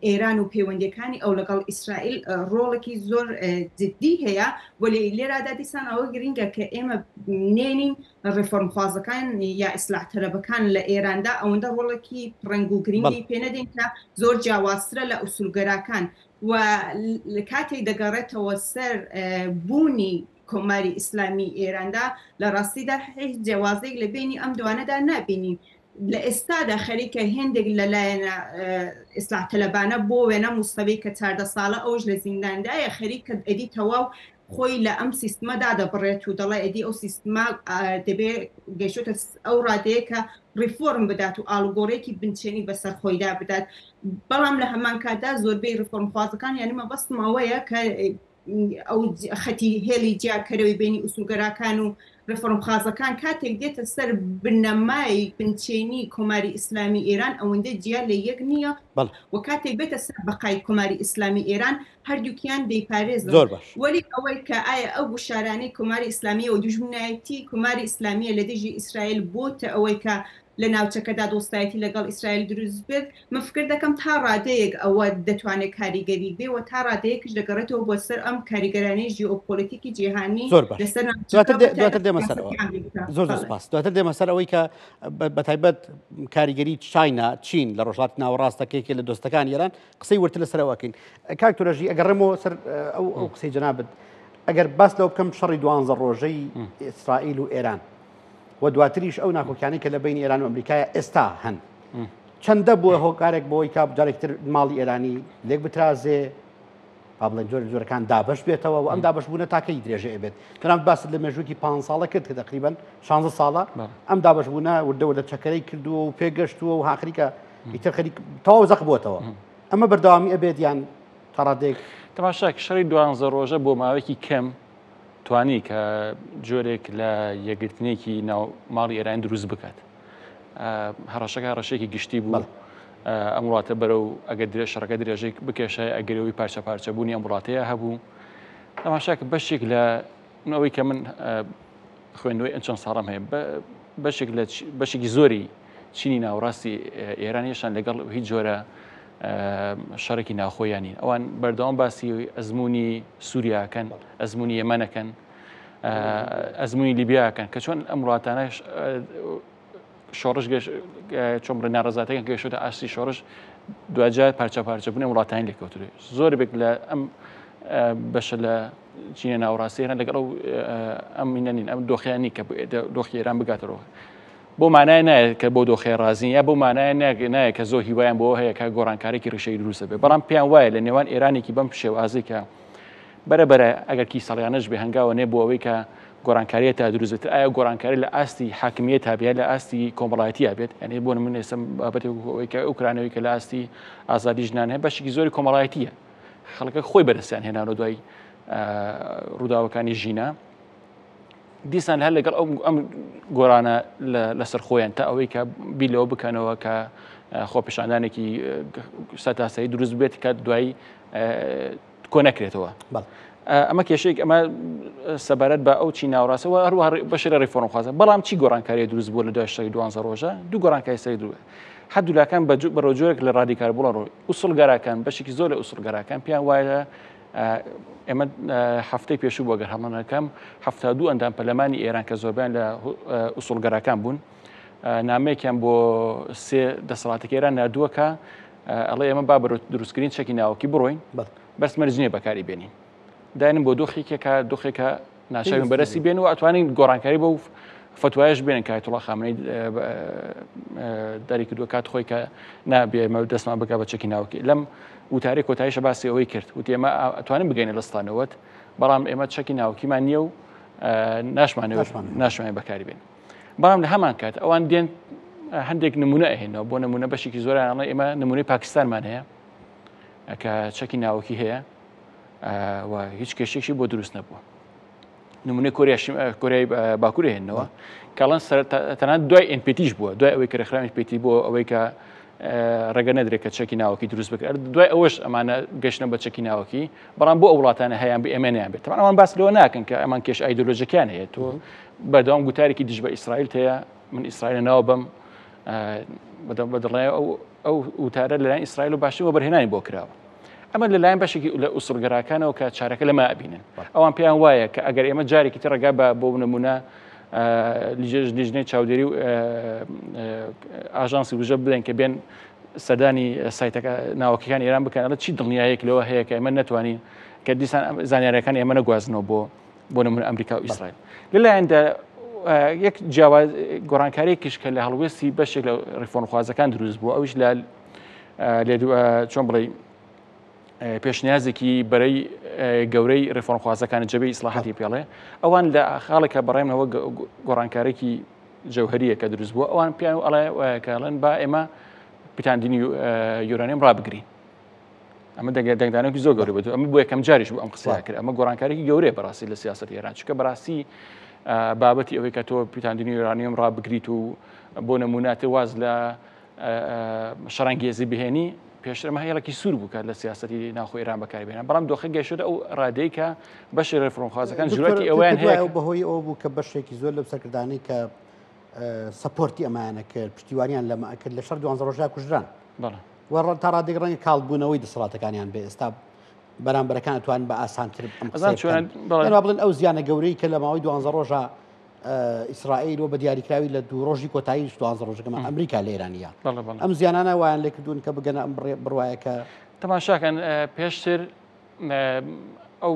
ئێران و پەیوەندییەکانی ئەو لەگەڵ ئیسرائیل ڕۆڵێکی زۆر جددی هەیە، وەلێ لێرادا دیسان ئەوە گرنگە کە ئێمە نێنین ڕێفۆرمخوازەکان یا ئیسلاح تەلەبەکان لە ئێراندا ئەوەندە ڕۆڵێکی پڕەنگ و گرنگی پێ نەدەین کە زۆر جیاوازترە لە ئوسولگەراکان. و کاتێک دەگەڕێتەوە سەر بوونی کۆماری ئیسلامی ئێراندا لە ڕاستیدا هیچ جیاوازێک لە بینی ئەم دوانەدا نابینین لە ئێستادا خەریکە هێندێک لە لایەنە ئیسلاح تەلەبانە بۆ وێنە موسەوی کە 14 ساڵە ئەوش لە زینداندایە خەریکە ئەدی تەواو خۆی لە ئەم سیستمە دادەبڕێت و دەڵێ ئەدی ئەو سیستمە دەبێ گەیشتۆتە ئەو ڕادەیە کە ڕیفۆرم بدات و ئاڵوگۆڕێکی بنچێنی بەسەر خۆیدا بدات بەڵام لە هەمان کاتدا زۆربەی ڕیفۆرمخوازەکان یانی مەبەستم ئەوەیە کە ئەو خەتی هێڵی جیاکەرەوەی بینی ئوسولگەراکان و ڕێفۆرمخوازەکان کاتێک دێتە سەر بنەمای بنچێنی کۆماری ئیسلامی ئێران ئەوەندە جیا لە یەک نییە و کاتێک بێتە سەر بەقای کۆماری ئیسلامی ئێران هەردووکیان دەیپارێزن زۆر باش. وەلی ئەوەی کە ئایا ئەو گوشارانەی کۆماری ئیسلامییە و دوژمنایەتی کۆماری ئیسلامییە لە دژی ئیسرائیل بۆتە ئەوەی کە لە ناوچەکەدا دۆستایەتی لەگەڵ ئیسرائیل دروست بێت، من فکر دەکەم تا ڕادەیەک ئەوە دەتوانێت کاریگەری بێ و تا ڕادەیەکیش دەگەڕێتەوە بۆ سەر ئەم کاریگەرانەی ژیۆپۆلیتیکی جیهانی زۆر باش. لەسەر ناوچەکە دواتر و دێ- دواتر بەتایبەت دێمە سەر ئەوە. سیاسەتی ئەمریکا. زۆر زۆر بەڵێ. سپاس دواتر دێمە سەر ئەوەی کە بە تایبەت کاریگەری چاینا چین لە ڕۆژهەڵاتی ناوەڕاستە کە یەکێ لە دۆستەکانی ئێران قسەی وردتر لەسەر ئەوە ئەکەین کاک تورەژی ئەگەڕێمەوە سەر ئەو ئەو قسەی جەنابت ئەگەر باس لەوە بکەم شەڕی دوانزە ڕۆژەی ئیسرائیل و ئێران و دواتریش ئەو ناکۆکیانەی کە لە بین ئێران و ئەمریکای ئێستا هەن چەندە بووە هۆکارێک بۆی کا جارێکتر ماڵی ئێرانی لێک بترازێ با بڵێن جۆر جۆرەکان دابش بێتەوە و ئەم دابش بوونە تاکەی درێژە ئەبێت تەنانەت باست لە مێژووکی 5 ساڵە کرد کە تقریبا 16 ساڵە ئەم دابش بوونە وردە وردە چەکەرەی کردووە و پێگەشتووە و هاخریکە ئیتر خەریک تەواو زەق بووەتەوە ئەمە بەردەوامی ئەبێت یان تا ڕادەیەک تەماشاک شەڕی دوانزە ڕۆژە بۆ ماوەیەکی کەم توانی کە جۆرێک لە یەکگرتنێکی ناو ماڵی ئێران دروست بکات هەڕەشەکە هەڕەشێکی گشتی بوو. ئەم وڵاتە بەرەو ئەگەر درێ شەڕەکە درێژەی بکێشای ئەگەرەوەی پارچە پارچەبوونی ئەم وڵاتەیە هەبوو. تەماشاکە بەشێک لە ئەوەی کە من خوێندنەوەی ئەم چەند ساڵەم هەیە بەشێک لە بەشێکی زۆری چینی ناوەڕاستی ئێران هێشتان لەگەڵ هیچ جۆرە شەڕێکی ناوخۆیان نین. ئەوان بەردەوام باسی ئەزمموی سووریاکەن، ئەزمموی یەمەنەکەن، ئەزمموی لیبیاکەن کە چۆن ئەم وڵاتانەش شۆڕش چۆن بڵێ ناڕەزاتەکان گەیشتۆتە ئاستی شۆڕش دواجار پارچە پارچە بوون وڵاتانی لێکەوترێ زۆر بێک لە ئەم بەشە لە چینە ناوەڕاستی ئێران لەگەڵ ئەو ئەم مینە نین ئەم دۆخیان نی کە دۆخی ئێران بگاتەوە بۆ مانای نایە کە بۆ دۆخی ڕازین یا بۆ مانای نایە کە زۆر هیوایان بۆ هەیە کە گۆڕانکارێکی ڕیشەی دروستە بێ بەڵام پێیان وایە لە نێوان ئێرانێکی بەم شێوازی کە بەرە بەرە ئەگەر کیسەڵیانەش بێ هەنگاوە نێ بۆ ئەوەی کە گۆڕانکاریە تا دروست بێت ئایا گۆڕانکاری لە ئاستی حاکمیت هەبێت لە ئاستی کۆمەڵایەتی بێت یعنی بۆ من ئێستا بابەتێک ئەوەی کە ئۆکرانەوەی کە لە ئاستی ئازادی ژنان هەیە بەشێکی زۆری کۆمەڵایەتیە خەڵکە خۆی بەدەستیان هێنانەوە دوای ڕووداوەکانی ژینا دیسان هەر لەگەڵ ئەو ئەم گۆرانە لەسەر خۆیان تا ئەوەی کە بیر لەوە بکەنەوە کە خۆپیشاندانێکی سەتاسەری دروست بێت کە دوایی کۆ نەکرێتەوە ئەمە کێشێک ئەمە سەبارەت بە ئەو چی ناوڕاستەوە هەروە بەشێ لە ڕیفۆرم خوازە بەڵام چی گۆڕانکاری دروست بووە لە دوای شەڕی دوانزە ڕۆژە دوو گۆڕانکاری سەری دوو هەردوولاکان بە بەرەو جۆرێک لە ڕادیکار بووڵە ڕۆی ئوسڵگەراکان بەشێکی زۆر لە ئوسڵگەراکان پێیان وایە ئێمە هەفتەی پێشوو بۆ گەر هەڵنەکەم 72 ئەندام پەرلەمانی ئێران کە زۆربیان لە ئوسڵگەراکان بوون نامەیەکیان بۆ سێ دەسەڵاتەکە ئێران نردووە کە ئەڵێ ئێمە با بەرەو دروستکردنی چەکی ناوەکی بڕۆین بەس مەرج نییە بەکاری بێنین داینم بۆ دۆخێکێکە دۆخێکە ناچارین بەرەسی بێن و ئەتوانین گۆڕانکاری بە فتوایش بێنن کە ئایەتوڵا خامنەی دەری کردووە کات خۆی کە نابێ ئێمە دەستمان بگا بە چەکی ناوکی لەم وتاری کۆتاییشە باسی ئەوەی کرد وتی ئێمە ئەتوانین بگەینە لەستانەوەت بەڵام ئێمە چەکی ناوکیمان نییە و ناشمانەوە ناشمانێت بەکاری بێن بەڵام لە هەمان کات ئەوان دێن هەندێک نمونە ئەهێنەوە بۆ نمونە بەشێکی زۆرانە ئێمە نمونەی پاکستانمان هەیە کە چەکی ناوکی هەیە و هیچ کێشێکی بۆ دروست نەبووە نمونەی کۆریای باکوور هێنەوە کاڵەن تەنان دوای NPT یش بووە دوای ئەوەی کە ڕێکخراوی NPT بۆ ئەوەی کە ڕێگە نەدرێت کە چەکی ناوەکی دروست بکرێت دوای ئەوەش ئەمانە گەشتن بە چەکی ناوەکی بەڵام بۆ ئەو وڵاتانە هەیان بە ئێمەیان بێت ئەوان باس لەوە ناکەن کە ئەمان کێش ئایدۆلۆژیەکان هەیە تۆ بەردەوام گوتارێکی دژ بە ئیسرائیل هەیە من ئیسرائیل ناوە بەم بەدڵنیای ئەو ئەو وتارە لەلایەن ئیسرائیل و باشتر وەبەرهێنانی بۆ کراوە. ئەمە لەلایەن بەشێکی لە ئوسڵگەراکانەوە کە چارەکە لەمە ئەبینن. ئەوان پێیان وایە کە ئەگەر ئێمە جارێکی تر ڕێگا بە بۆ نمونە لیژنەی چاودێری و ئاژانسی وزە بدەین کە بێن سەردانی سایتەکە ناوەکەکان ئێران بکەن ئەڵێ چی دڵنیایەک لەوە هەیە کە ئێمە نەتوانین کە دیسان زانیاریەکان ئێمە نەگوازنەوە بۆ بۆ نمونە ئەمریکا و ئیسرائیل لەلایەندا یەک جیاواز گۆڕانکاریەکیش کە لە هەڵوێستی بەشێک لە ڕیفۆرمخوازەکان دروست بوو ئەوش لە چۆن بڵێ پێشنیازێکی بەرەی گەورەی ڕێفۆرمخوازەکانی جەبی ئیسلاحاتی پێڵێ ئەوان لە خاڵێکە بەڕێمەوە گۆڕانکارێکی جەوهریە کە دروست بووە ئەوان پیان و ئەڵێ وایەکەڵێن با ئێمە پیتاندنی یۆرانیەم ڕابگرین ئەمە دەنگدانێکی زۆر گەورە بێت ئەمە بۆ یەکەم جاریش بوو ئەم قسەیە کرد ئەمە گۆڕانکاریی گەورەیە بەڕاستی لە سیاسەتی ئێران چونکە بەڕاستی بابەتی ئەوەی کە تۆ پیتاندنی یۆرانیۆم ڕابگریت و بۆ نموناتێ واز لە شەڕانگێزی بهێنی پێشتر ئەمە هێڵێکی سوور بوو کە لە سیاسەتی ناوخۆ ئێران بەکاری بێنە بەڵام دۆخە گەیشتە ئەو ڕادەی کە بەشی ڕێفرۆنخوازەکان جورەتی ئەویان هەیە بەهۆی ئەوە بوو کە بەشێکی زۆر لەو سەرکردانەی کە support ی ئەمانە کرد پشتیوانیان لەمە کرد لە شەڕ دوانزە ڕۆژدا کوژران بەڵێ و تا ڕادەیەک ڕەنگە کاڵبوونەوەی دەسەڵاتەکانیان بێ ئێستا بەرامبەرەکان ئەتوان بە ئاسانتر ئەم قسەیە بکەن. هەروەها بڵێن ئەو زیانە گەورەی کە لە ماوەی دوانزە ڕۆژە ئیسرائیل و بە دیاریکراوی لە دوو ڕۆژی کۆتایی دوانزە ڕۆژەکەمان ئەمریکا لە ئێرانیە ئەم زیانانە وایان لێکردوون کە بگەنە ئەم بڕوایە کە تەماشاکەن پێشتر ئەو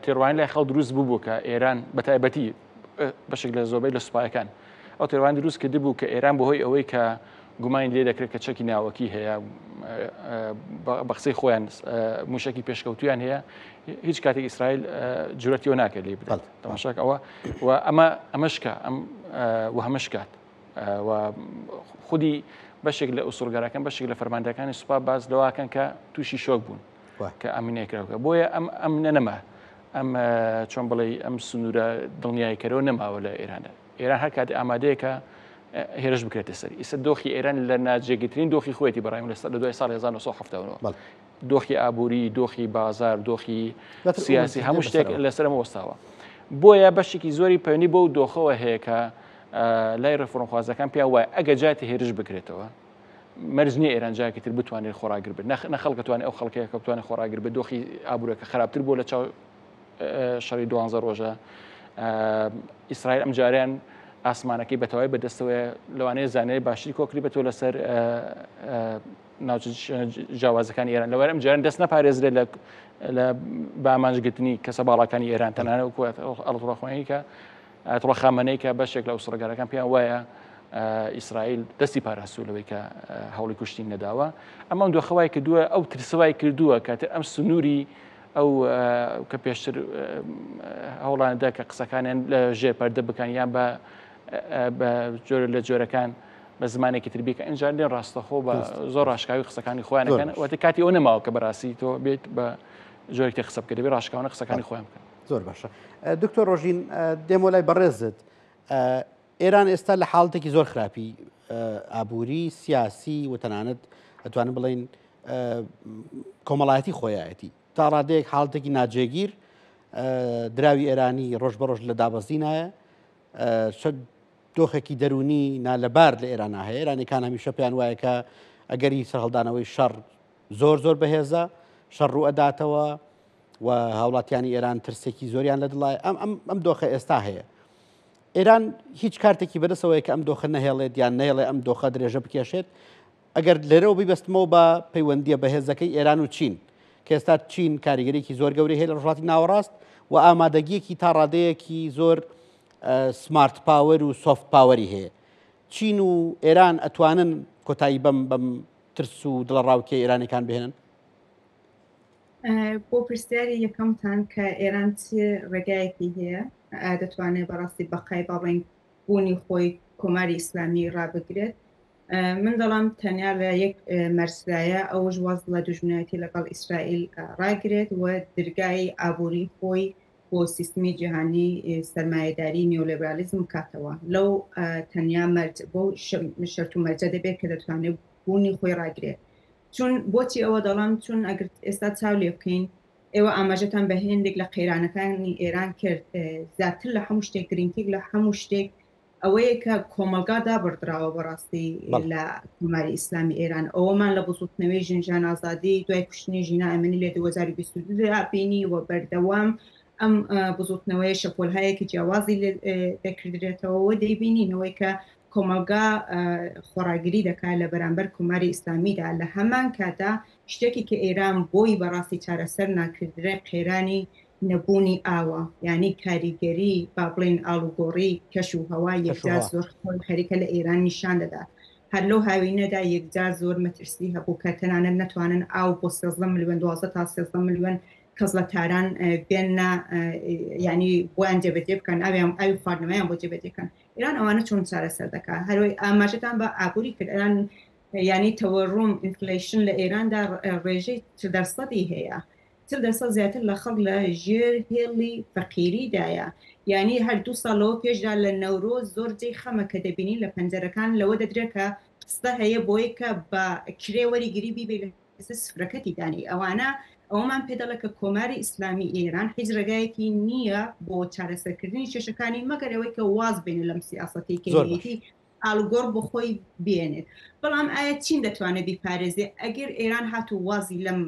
تێڕوانین لای خەڵک دروست ببوو کە ئێران بە تایبەتی بەشێک لە زۆربەی لە سوپایەکان ئەو تێڕوان دروست کردبوو کە ئێران بەهۆی ئەوەی کە گومانی لێ دەکرێت کە چەکی ناوەکی هەیە بە قسەی خۆیان موشکی پێشکەوتویان هەیە هیچ کاتێک ئیسرائیل جورەتیەوە ناکرێت لێ بدات تەماشاک ئەوە و ئەمە ئەمەشکە ئەم و هەمەشکات و خودی بەشێک لە ئوسڵگەرەکان بەشێک لە فەرماندەکانی سوپا باز لەواکەن کە تووشی شۆک بوون کە ئەمنێ کراوکە بۆیە ئەم ئەم نەنەما ئەم چۆن بڵێ ئەم سنوورە دڵنیایکەرەوە نەماوە لە ئێراندا ئێران هەر کات ئامادەیە کە هێرش بکرێتە سەر ئیسە دۆخی ئێران لە ناجێگرترین دۆخی خۆیەتی بەڕای من لەسەر لە دوای ساڵی 1970 دۆخی ئابووری دۆخی بازار دۆخی سیاسی هەموو شتێک لەسەر ئەمە وەستاوە بۆیە بەشێکی زۆری پەیوەندی بەو دۆخەوە هەیە کە لای ڕێفۆرمخوازەکان پێیان وایە ئەگە جاتی هێرش بکرێتەوە مەرج نییە ئێران جارێکی تر بتوانێت خۆڕاگر بێت نە خەڵک توانێت ئەو خەڵکەیە کە بتوانێت خۆڕاگر بێت دۆخی ئابوورەکە خراپتر بووە لە چاو شەڕی دوانزە ڕۆژە ئیسرائیل ئەم جاریان ئاسمانەکەی بەتەوای بەدەستەوەیە لەوانەیە زانیاری باشتری کۆکری بێتەوە لەسەر ناوچە جیاوازەکانی ئێران لەوەر ئەم جاران دەست نەپارێزرێت لە لە بامانجگرتنی کەسە باڵاکانی ئێران تەنانە وەکو ئەڵتوڕخوێنی کە ئایەتوڵا خامەنەی کە بەشێک لە ئوسڕگەرەکان پێیان وایە ئیسرائیل دەستی پاراستوو لەوەی کە هەوڵی کوشتین نەداوە ئەمە ئەم دۆخە وای کردووە ئەو ترسە وای کردووە کاتێ ئەم سنووری ئەو کە پێشتر هەوڵاندا کە قسەکانیان لە ژێر پەردە بکەن یان بە بە جۆرە لە جۆرەکان بە زمانێکی تر بیکە ئینجا لێن ڕاستەخۆ بە زۆر ڕاشکاوی قسەکانی خۆیان دەکەن واتە کاتی ئەو نەماوە کە بەڕاستی تۆ بێت بە جۆرێک تر قسە بکە دەبێت ڕاشکاوانە قسەکانی خۆیان بکەن. زۆر باشە دکتۆر ڕۆژین دێمۆ لای بەڕێزت ئێران ئێستا لە حاڵەتێکی زۆر خراپی ئابووری سیاسی و تەنانەت ئەتوانم بڵین کۆمەڵایەتی خۆیەتی تا ڕادەیەک حاڵەتێکی ناجێگیر دراوی ئێرانی ڕۆژ بە ڕۆژ لە دابەزینایە دۆخێکی دەرونی نالەبار لە ئێران هەیە ئێرانەکان هەمیشە پێیان وایە کە ئەگەری سەرهەڵدانەوەی شەڕ زۆر زۆر بەهێزە شەڕ ڕوو ئەداتەوە و هاوڵاتیانی ئێران ترسێکی زۆریان لە دڵای ئەم ئەم ئەم دۆخە ئێستا هەیە ئێران هیچ کارتێکی بەدەستەوەی کە ئەم دۆخە نەهێڵێت یان نەهێڵێ ئەم دۆخە درێژە بکێشێت ئەگەر لێرەوە بیبەستمەوە بە پەیوەندیە بەهێزەکەی ئێران و چین کە ئێستا چین کاریگەرێکی زۆر گەورەی هەیە لە ڕۆژهەڵاتی ناوەڕاست و ئامادەگیەکی تا ڕادەیەکی زۆر smart power و soft power ی هەیە چین و ئێران ئەتوانن کۆتایی بەم بەم ترس و دڵەڕاوکێ ئێرانەکان بهێنن؟ بۆ پرسیاری یەکەمتان کە ئێران چ ڕێگایەکی هەیە دەتوانێت بەڕاستی بەقای باڵین بوونی خۆی کۆماری ئیسلامی ڕابگرێت من دەڵام تەنیا لە یەک مەرسدایە ئەوش واز لە دوژمنایەتی لەگەڵ ئیسرائیل ڕاگرێت و درگای ئابووری خۆی بۆ سیستمی جیهانی سەرمایەداری نیۆلیبرالیزم کاتەوە لەو تەنیا مەرج بۆ شەرت و مەرجە دەبێت کە دەتوانێت بوونی خۆی ڕاگرێت چون بۆچی ئەوە دەڵام چون ئەگەر ئێستا چاو لێ بکەین ئێوە ئاماژەتان بە هێندێک لە قەیرانەکانی ئێران کرد زیاتر لە هەموو شتێک گرنگتر لە هەموو شتێک ئەوەیە کە کۆمەڵگا دابڕدراوە بەڕاستی لە کۆماری ئیسلامی ئێران ئەوەمان لە بزوتنەوەی ژن ژیان ئازادی دوای کوشتنی ژینا ئەمینی لە 2022 بینی و بەردەوام ئەم بزوتنەوەیە شەپۆلهایەکی جیاوازی دەکردرێتەوە و دەیبینینەوەی کە کۆمەڵگا خۆڕاگری دەکات لە بەرامبەر کۆماری ئیسلامیدا، لە هەمان کاتدا شتێکی کە ئێران بۆی بەڕاستی چارەسەر ناکردرێ قەیرانی نەبوونی ئاوە، یانی کاریگەری با بڵێین ئاڵوگۆڕی کەش و هەوا یەکجار زۆر خۆی خەریکە لە ئێران نیشان دەدات. هەر لەو هاوینەدا یەکجار زۆر مەترسی هەبوو کە تەنانەت نەتوانن ئاو بۆ 13 ملیۆن 12 تا 13 ملیۆن کەس لە تاران بێنە یانی بۆیان جێبەجێ بکەن ئاویان ئاوی خواردنەوەیان بۆ جێبەجێ بکەن. ئێران ئەوانە چۆن چارەسەر دەکات هەروەی ئاماژەتان بە ئابووری کرد ئێران یانی تەوەڕوم inflation لە ئێراندا ڕێژەی دەرسەدی هەیە دەرسەد زیاتر لە خەڵک لە ژێر هێڵی فەقیریدایە یانی هەر دوو ساڵ لەوە پێشدا لە نەورۆز زۆر جێی خەمە کە دەبینین لە پەنجەرەکان لەوە دەدرێت کە قسە هەیە بۆی کە بە کرێ وەریگری بیبەی لەسەر سفرەکەتی دانی ئەوانە ئەوەمان پێ دەڵێ کە کۆماری ئیسلامی ئێران هیچ ڕێگایەکی نییە بۆ چارەسەرکردنی کێشەکانی مەگەر ئەوەی کە واز بێنێ لەم سیاسەتەی کە هەیەتی ئاڵوگۆڕ بۆ خۆی بێنێت بەڵام ئایا چین دەتوانێت بیپارێزێ ئەگەر ئێران هاتوو وازی لەم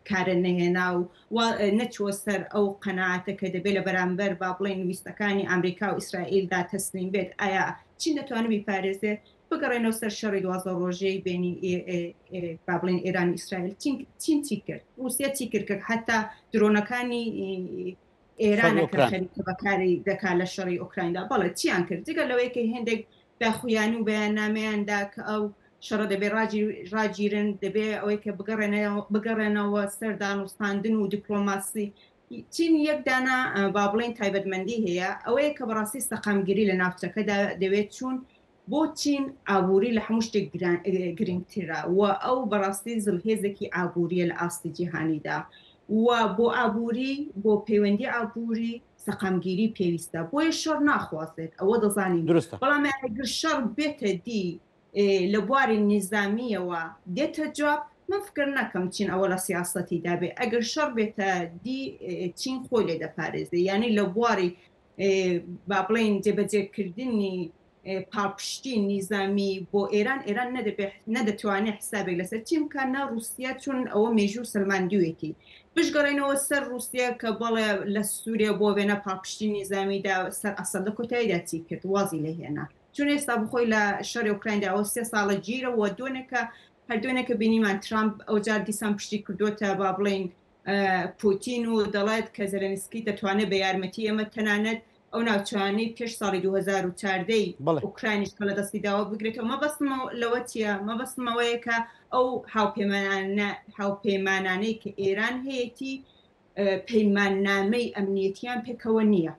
کارە نەهێنا و نەچووە سەر ئەو قەناعەتە کە دەبێت لە بەرامبەر با بڵێن ویستەکانی ئەمریکا و ئیسرائیلدا تەسلیم بێت ئایا چین دەتوانێت بیپارێزێ بگەڕێنەوە سەر شەڕی 12 ڕۆژەی بێنی با بڵێن ئێران و ئیسرائیل چین چین چی کرد رووسیا چی کرد کە حتا درۆنەکانی ئێرانە کە خەریکە بەکاری دەکات لە شەڕی ئۆکرایندا بەڵێ چیان کرد جگە لەوەی کە هێندێک داخویان و بەیاننامەیاندا کە ئەو شەڕە دەبێ ڕاگیرن دەبێ ئەوەی کە بگەڕێنەوە سەر دانوستاندن و دیپلۆماسی چین یەک دانە با بڵێن تایبەتمەندی هەیە ئەوەیە کە بەڕاستی سەقامگیری لە ناوچەکەدا دەوێت چوون بۆ چین ئابووری لە هەموو شتێک گرنگترە و ئەو بەڕاستی زلهێزێکی ئابووریە لە ئاستی جیهانیدا. و بۆ ئابووری، بۆ پەیوەندی ئابووری سەقامگیری پێویستە، بۆیە شەڕ ناخوازێت، ئەوە دەزانین. دروستە. بەڵام ئەگەر شەڕ بێتە دی لە بواری نیزامییەوە دێتە جواب، من فکر نەکەم چین ئەوە لە سیاسەتیدا بێ. ئەگەر شەڕ بێتە دی چین خۆی لێ دەپارێزێ، یانی لە بواری با بڵێین جێبەجێکردنی پاڵپشتی نیزامی بۆ ئێران، ئێران نەدەبێ نەدەتوانێ حسابێک لەسەر چین بکا نە ڕووسیە، چون ئەوە مێژوو سەلماندوویەتی. بشگەڕێینەوە سەر ڕووسیە کە بەڵێ لە سووریە بۆ وێنە پاڵپشتی نیزامی دا سەر ئەسەد، لە کۆتاییدا چی کرد؟ وازی لێ هێنا. چون ئێستا بخۆی لە شەڕی ئۆکرایندا ئەوە سێ ساڵە گیرە و دوێنێکە هەر دوێنێکە بینیمان ترامپ ئەوجار دیسان پشتی کردووەتە با بڵێین پوتین و دەڵێت کە زێلێنسکی دەتوانێت بە یارمەتی ئێمە تەنانەت ئەو ناوچانەی پێش ساڵی 2014 ی ئۆکراینیش کە لە دەستی داوە بگرێتەوە. مەبەستم لەوە چییە؟ مەبەستم ئەوەیە کە ئەو هاوپەیمانانە هاوپەیمانانەی کە ئێران هەیەتی پەیماننامەی ئەمنیەتیان پێکەوە نییە.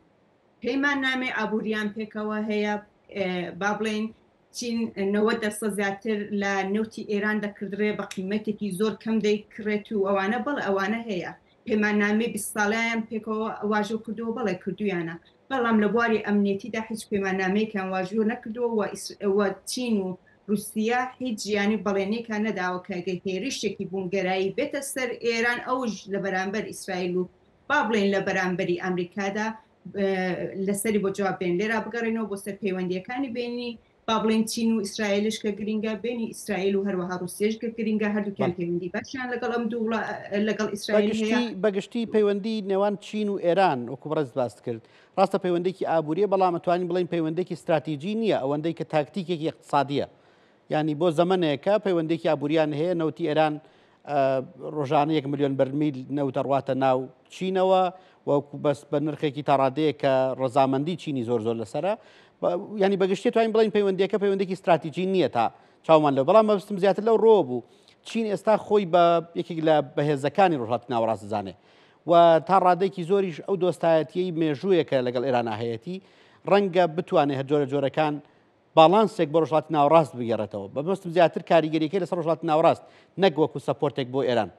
پەیماننامەی ئابووریان پێکەوە هەیە، با بڵێین چین 90 دەرسەد زیاتر لە نەوتی ئێران دەکردرێ بە قیمەتێکی زۆر کەم دەیکڕێت و ئەوانە، بەڵێ ئەوانە هەیە. پەیماننامەی 20 ساڵەیان پێکەوە واژۆ کردووە، بەڵێ کردوویانە، بەڵام لە بواری ئەمنیەتیدا هیچ پەیماننامەیەکیان واژۆ نەکردووە و چین و رووسیا هیچ یانی بەڵێنێکیان نەداوە کە گەر هێرشێکی بوونگەرایی بێتە سەر ئێران ئەوش لە بەرامبەر ئیسرائیل و با بڵێین لە بەرامبەری ئەمریکادا لەسەری بۆ جواب بێن. لێرا بگەڕێنەوە بۆ سەر پەیوەندیەکانی بینی با بڵێن چین و ئیسرائیلش کە گرینگە، بینی ئیسرائیل و هەروەها رووسیەش کە گرینگە، هەردووکیان پەیوەندی باشیان لەگەڵ ئەم دوو لەگەڵ ئیسرائیل هەیە. بەگشتی پەیوەندی نێوان چین و ئێران وەکو بەڕێزت باست کرد ڕاستە پەیوەندێکی ئابووریە، بەڵام ئەتوانین بڵێین پەیوەندێکی ستراتیجی نییە ئەوەندەی کە تاکتیکێکی اقتصادیە، یانی بۆ زەمەنێکە پەیوەندێکی ئابووریان هەیە، نەوتی ئێران ڕۆژانە یەک ملیۆن بەرمیل نەوت دەڕواتە ناو چینەوە وەکو بەس بە نرخێکی تاڕادەیە کە ڕەزامەندی چینی زۆر زۆر لەسرە. ینی بەگشتی توانین بڵین پەیوەندیەکە پەیوەندێکی استراتیژی نییە تا چاومان لەو، بەڵام مەبستم زیاتر لەو ڕۆ بوو چین ئێستا خۆی بە یەکێک لە بەهێزەکانی ڕۆژهەڵاتی ناوەڕاست دەزانێ و تا ڕادێکی زۆریش ئەو دۆستایەتیەی مێژوویەکە لەگەڵ ئێران هەیەتی ڕەنگە بتوانێت هەر جۆرە جۆرەکان باڵانسێک بۆ ڕۆژهەڵاتی ناوەڕاست بگێڕێتەوە. مەبەستم زیاتر کاریگەریەکەی لەسەر ڕۆژهەڵاتی ناوەڕاست نەک وەکو سەپۆرتێک بۆ ئێران.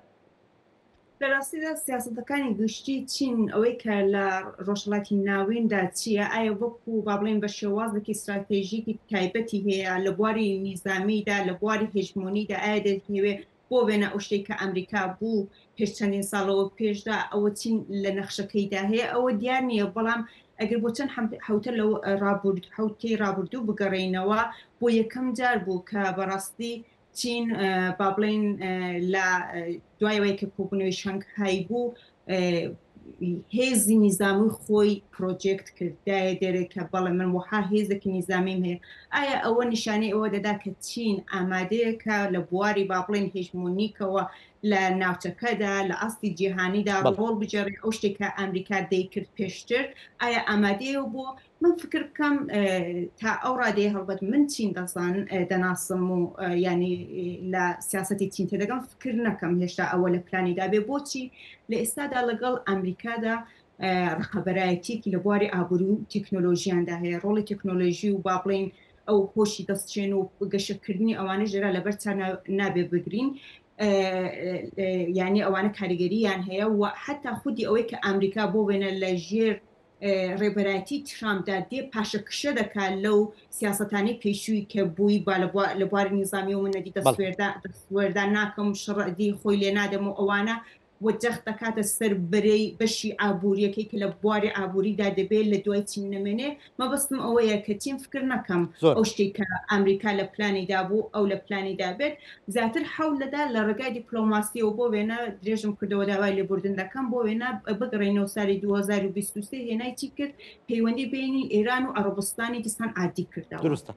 لە ڕاستیدا سیاسەتەکانی گشتی چین ئەوەی کە لە ڕۆژهەڵاتی ناویندا چییە، ئایا وەکو با بڵێین بە شێوازێکی ستراتێژیکی تایبەتی هەیە لە بواری نیزامیدا، لە بواری هێژمۆنیدا، ئایا دەیهەوێ بۆ وێنە ئەو شتەی کە ئەمریکا بوو پێش چەندین ساڵەوە پێشدا ئەوە چین لە نەخشەکەیدا هەیە ئەوە دیار نییە، بەڵام ئەگەر بۆ چەند حەوتە لەو ڕابرد حەوتەی ڕابردوو بگەڕێینەوە بۆ یەکەم جار بوو کە بەڕاستی چین با بڵێین لە دوای ئەوەی کە کۆبوونەوەی شەنگهای بوو هێزی نیزامی خۆی پرۆجێکت کرد، دایە دەرێ کە بەڵێ من وەها هێزێکی نیزامیم هەیە. ئایا ئەوە نیشانەی ئەوە دەدا کە چین ئامادەیە کە لە بواری با بڵێن هێژمۆنیکەوە لە ناوچەکەدا لە ئاستی جیهانیدا ڕۆڵ بگێڕێ، ئەو شتێک کە ئەمریکا دەیکرد پێشتر ئایا ئامادەیە بۆ من فکر بکەم تا ئەو ڕادەیە هەڵبەت من چین دەزان دەناسم و ینی لە سیاستی چین تێدەگەم فکر نەکەم هێشتا ئەوە لە پلانیدا بێ. بۆچی لە ئێستادا لەگەڵ ئەمریکادا ڕقەبەرایەتیەکی لە بواری ئابووری و تەکنۆلۆژیاندا هەیە، ڕۆڵی تەکنۆلۆژی و با بڵین ئەو هۆشی دەستچێن و گەشەکردنی ئەوانەش لێرا لەبەر چا نابێ بگرین، یعنی ئەوانە کاریگەریان هەیە و حتا خودی ئەوەی کە ئەمریکا بۆ وێنە لە ژێر ڕێبەرایەتی ترامپدا دێ پاشەکشە دەکات لەو سیاسەتانەی پێشووی کە بووی با لە بواری نیزامیەوە من نەدی دەستوەردان ناکەم، شەڕ خۆی لێ نادەم و ئەوانە، و جەخت دەکاتە سەر بەرەی بەشی ئابووریەکەی کە لە بواری ئابووریدا دەبێت لە دوای چین نەمێنێ. مەبەستم ئەوەیە کە چین فکر نەکەم ئەو شتێک کە ئەمریکا لە پلانیدا بوو ئەو لە پلانیدا بێت، زیاتر حەول دەدا لە ڕێگای دیپلۆماسیەوە. بۆ وێنە درێژم کردەوە داوای لێبوردن دەکەم، بۆ وێنە بگەڕێینەوە سالی 2023 هێنای چی کرد؟ پەیوەندی بینی ئێران و عەڕەبستانی دیسان عادی کردەوە. درستە.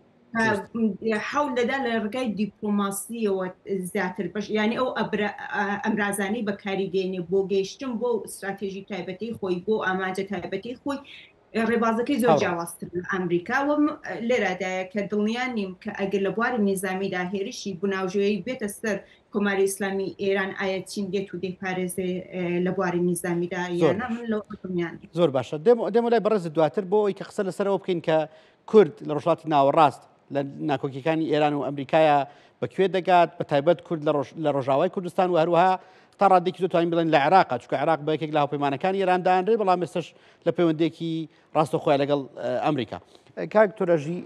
حەول دەدا لە ڕێگای دیپلۆماسیەوە زیاتر بەش یعنی ئەو ئەمرازانەی بەکاری دێنێ بۆ گەیشتن بۆ استراتێژی تایبەتی خۆی بۆ ئامانجە تایبەتی خۆی ڕێبازەکەی زۆر جیاوازتر لە ئەمریکا و لێرادایە کە دڵنیا نیم کە ئەگەر لە بواری نیزامیدا هێرشی بناوژۆیی بێتە سەر کۆماری ئیسلامی ئێران ئایا چین دێت و دەیپارێزێ لە بواری نیزامیدا یا نا، من لەوە دڵنیا نیم. زۆر باشە دێمەوە لای بەڕێزت دواتر بۆ ئەوەی کە قسە لەسەر ئەوە بکەین کە کورد لە ڕۆژهەڵاتی ناوەڕاست لە ناکۆکیەکانی ئێران و ئەمریکایە بە کوێ دەگات بە تایبەت کورد لە ڕۆژاوای کوردستان و هەروەها تا ڕادێکی زۆر توانین بڵێن لە عێراق چونکە عێراق بە یەکێک لە هاوپەیمانەکانی ئێران دانرێ بەڵام ئێستش لە پەیوەندێکی ڕاستەوخۆیە لەگەڵ ئەمریکا. کاک تۆرەژی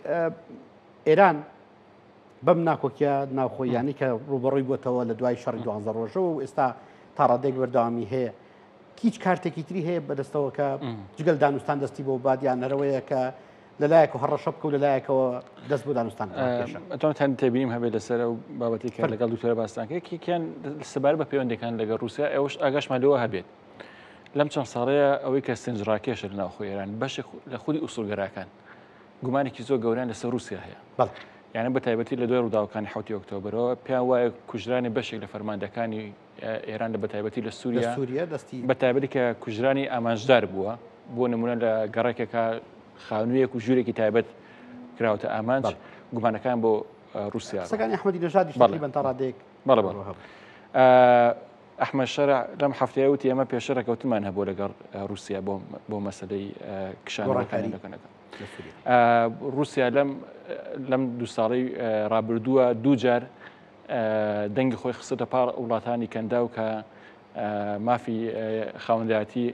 ئێران بەم ناکۆکیە ناوخۆیانی کە ڕوبەڕووی بۆتەوە لە دوای شەڕی دوانزە ڕۆژەوە و ئێستا تا ڕادێک بەردەوامی هەیە هیچ کارتێکی تری هەیە بەدەستەوە کە جگەل دانوستان دەستی بۆ بادیان هەرەوەیە کە لەلایەک و هەڕەشە بکە و لەلایەکەوە دەست بۆ دانوستان ئەتوانم تەن تێبینیم هەبێت لەسەر ئەو بابەتی کە لەگەڵ دکتۆرە باستان کرد یەکێکیان سەبارەت بە پەیوەندەکان لەگەڵ رووسیا ئەوش ئاگاشمان لەوە هەبێت لەم چەند ساڵەیە ئەوەی کە سنجڕاکێشە لە ناوخۆی ئێران بەشێک لە خودی ئوسوڵگەراکان گومانێکی زۆر گەورەیان لەسەر رووسیا هەیە یانە بە تایبەتی لە دوای ڕووداوەکانی حوتی ئۆکتۆبرەوە پێیان وایە کوژرانی بەشێک لە فەرماندەکانی ئێران لە بەتایبەتی لە سووریا سووریا دەستی بە تایبەتی کە کوژرانی ئامانجدار بووە بۆ نمونە لە گەڕێکێکە خانوویەک و ژوورێکی تایبەت کراوەتە ئامانج گومانەکان بۆ رووسیا قسەکانی ئەحمەدی نەژادیش تەقریبەن تا ڕادەیەک بەڵێ بەڵێ ئەحمەد شەرع لەم هەفتەیە وتی ئێمە پێشتر ڕێککەوتنمان هەبوو لەگەڵ رووسیا بۆ بۆ مەسەلەی کشانەوەکانی لەکەنەکە رووسیا لەم لەم دوو ساڵی ڕابردووە دوو جار دەنگی خۆی خستە پاڵ وڵاتانی کەنداو کە مافی خاوەندایەتی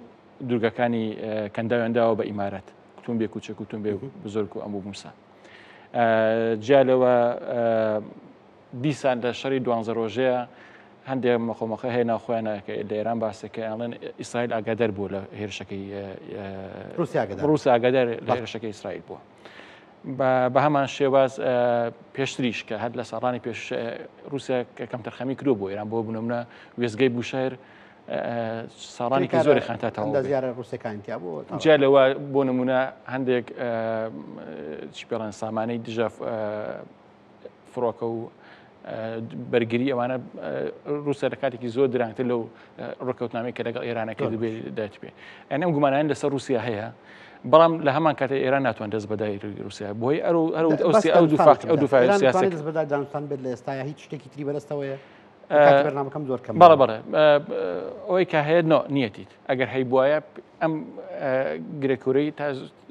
دوورگەکانی کەنداویان داوە بە ئیمارات تونبێ کوچک و تونبێ بزۆرک و ئەمبوو موسا جیا لەوە دیسان لە شەڕی دوانزە ڕۆژەیە هەندێک مەخۆمەخە هەیە ناوخۆیانە کە لە ئێران باسەکە ئەڵێن ئیسرائیل ئاگادار بوو لە هێرشەکەی رووسیا ئاگادار لە هێرشەکەی ئیسرائیل بووە. بە هەمان شێواز پێشتریش کە هەر لە ساڵانی پێش رووسیا کە کەمتەرخەمی کرۆ بۆ ئێران بۆ بنەمنە وێزگەی بوشەر ساڵانێکی زۆری خان تا تەواو ئەندازیارە ڕووسەکان تیا بوو جیا لەوە بۆ نمونە هەندێک چی پێڵێن سامانەی دژە فڕۆکە و بەرگری ئەوانە رووسیا لە کاتێکی زۆر درەنگتر لەو ڕێککەوتنامەی کە لەگەڵ ئێرانە کردبێ دایت پێ ئەن ئەم گومانیان لەسەر رووسیا هەیە بەڵام لە هەمان کاتێ ئێران ناتوان دەست بەدای رووسیا بۆی ئەو ئەو ئەو ئەو دوو فاکت ئەو دوو فاکت سیاسی دەست بەدای دانوستان بێت لە ئێستا هیچ شتێکی تری بەدەستەوەیە بەرنامەکەم زۆر کەم بەڵێ بەڵێ ئەوەی کە هەیە نۆ نیەتیت ئەگەر هەیبوایە ئەم گرێکورەی تا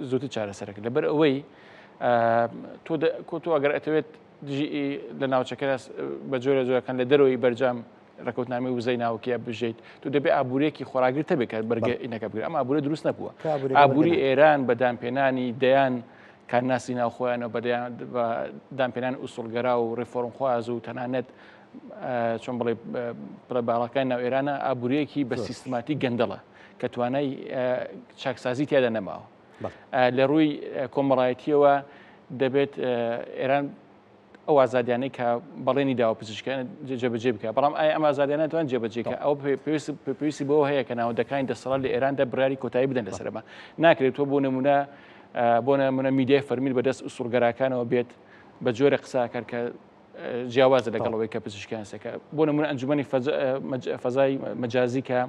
زووتر چارەسەرەکە لەبەر ئەوەی تۆ تۆ ئەگەر ئەتەوێت دژی لە ناوچەکە بە جۆرە جۆرەکان لە دەرەوەی بەرجام ڕێکوتنامی وزەی ناوکیە بژیت تو دەبێ ئابوورێکی خۆراگر تەبێت کە بەرگە ئینەکە بگرێت ئەم ئابوورە دروست نەبووە ئابووری ئێران بە دانپێنانی دەیان کارناسی ناوخۆیانەوە بە دانپێنان ئوسڵگەرا و ڕێفۆرمخواز و تەنانەت چۆن بڵێ پلە باڵاکانی ناو ئێرانە ئابووریەکی بە سیستماتی گەندەڵە کە توانای چاکسازی تیادا نەماوە لە ڕووی کۆمەڵایەتیەوە دەبێت ئێران ئەو ئازادیانەی کە بەڵێنی داوە پزیشکان جێبەجێ بکە بەڵام ئایا ئەم ئازادیانە توان جێبەجێکە ئەو پێویستی بۆ هەیە کە ناوەندەکانی دەسەڵات لە ئێراندا بڕیاری کۆتایی بدەن لەسەرەمە ناکرێت تۆ بۆ نمونە بۆ نمونە میدیای فەرمی بەدەست ئوسوڵگەراکانەوە بێت بە جۆرە قساکەر کە جیاوازە لەگەڵ ئەوەی کە پزیشکیان سەکە بۆ نمونە ئەنجومەنی فەزای مەجازی کە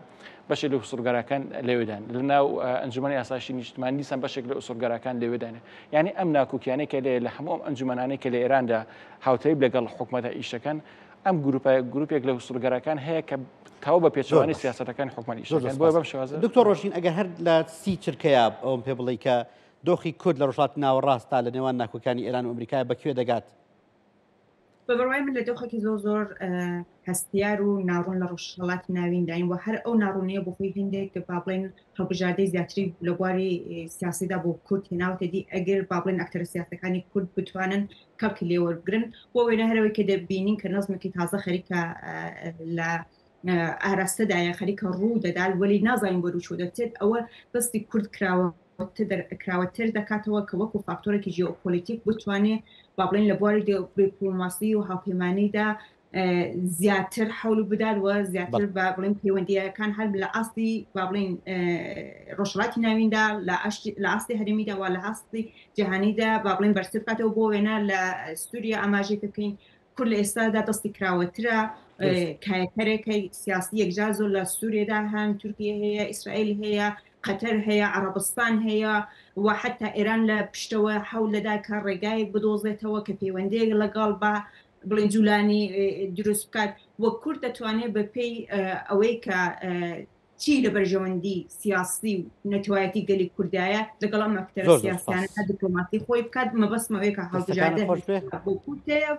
بەشێک لە ئوسوڵگەراکان لەوێدان لە ناو ئەنجومەنی ئاسایشی نیشتمانی دیسان بەشێک لە ئوسوڵگەراکان لەوێدانە یعنی ئەم ناکۆکیانەی کە لێ لە هەموو ئەم ئەنجومەنانەی کە لە ئێراندا هاوتەریب لەگەڵ حکومەتە ئیشەکەن ئەم گروپە گروپێک لە ئوسوڵگەراکان هەیە کە تاو بە پێچەوانەی سیاسەتەکانی حکومەت ئیشەکەن بۆیە بەم شێوازە دکتۆر ڕۆژین ئەگەر هەر لە سی چرکەیە ئەوم پێ بڵێ کە دۆخی کورد لە ڕۆژهەڵاتی ناوەڕاستدا لە نێوان ناکۆکانی ئێران و ئەمریکا بە کوێ دەگات؟ بە بڕوای من لە دۆخێکی زۆر زۆر هەستیار و ناڕوون لە ڕۆژهەڵاتی ناوینداین و هەر ئەو ناڕوونیە بۆ خۆی هەندێک با بڵێن هەڵبژاردەی زیاتری لە بواری سیاسیدا بۆ کورد هێناوتە دی ئەگەر با بڵێن ئەکتەرە سیاسەکانی کورد بتوانن کەڵکی لێوەربگرن بۆ وێنە هەرەوەی کە دەبینین کە نەزمێکی تازە خەریکە لە ئاراستەدایە خەریکە ڕوو دەدات وەلی نازانین بەرەو چۆ دەچێت ئەوە دەستی کورد کراوە کراوەتر دەکاتەوە کە وەکو فاکتۆرێکی ژیۆپۆلیتیک بتوانێ با بڵێن لە بواری دیپلۆماسی و هاوپەیمانیدا زیاتر حەول بدات و زیاتر با بڵێن پەیوەندییەکان هەر لە ئاستی با بڵێن ڕۆژهەڵاتی ناویندا لە ئاستی هەرێمیدا و لە ئاستی جیهانیدا با بڵێن بەرزتر بکاتەوە بۆ وێنە لە سووریا ئاماژەی پێ بکەین کورد لە ئێستادا دەستی کراوەترە کایەکەرێکە سیاسی یەکجار زۆر لە سووریەدا هەن تورکیە هەیە ئیسرائیل هەیە قەتەر هەیە عەڕەبستان هەیە و حتا ئێران لە پشتەوە حەول دەدا کە ڕێگایەک بدۆزێتەوە کە پەیوەندیەک لەگەڵ بە بڵێن جولانی دروست بکات و کورد دەتوانێت بە پێی ئەوەی کە. چی لە بەرژەوەندی سیاسی و نەتەوایەتی گەلی کوردایە لەگەڵ ئەم ئەکتەرە زۆر زۆر سپاس. سیاسیانە دیپلۆماسی خۆی بکات مەبەستم ئەوەیە کە دەستەکانت هەڵبژاردن خۆش بێ. بۆ کورد هەیە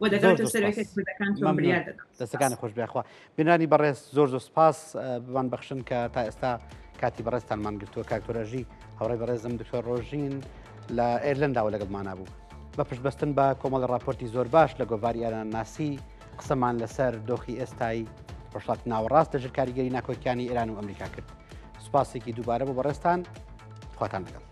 و زۆر دەگەڕێتەوە زۆر سەر ئەوەی کە سپاس. کوردەکان چۆن مەمنون. بریار دەدەن. سپاس. دەستەکانت خۆش بێ یاخوا. بینەرانی بەڕێز زۆر زۆر سپاس بمان بەخشن کە تا ئێستا کاتی بەڕێزتانمان گرتووە. کاک تۆرەژی هاوڕێی بەڕێزم دکتۆر ڕۆژین لە ئێرلەنداوە لەگەڵمانا بوو. بە پشتبەستن بە کۆمەڵە ڕاپۆرتی زۆر باش لە گۆڤاری ئێرانناسی قسەمان لەسەر دۆخی ئێستای ڕۆژهەڵاتی ناوەڕاست لەژێر کاریگەری ناکۆکیانی ئێران و ئەمریکا کرد. سوپاسێکی دووبارە بۆ بەڕێزتان. خواتان لەگەڵ.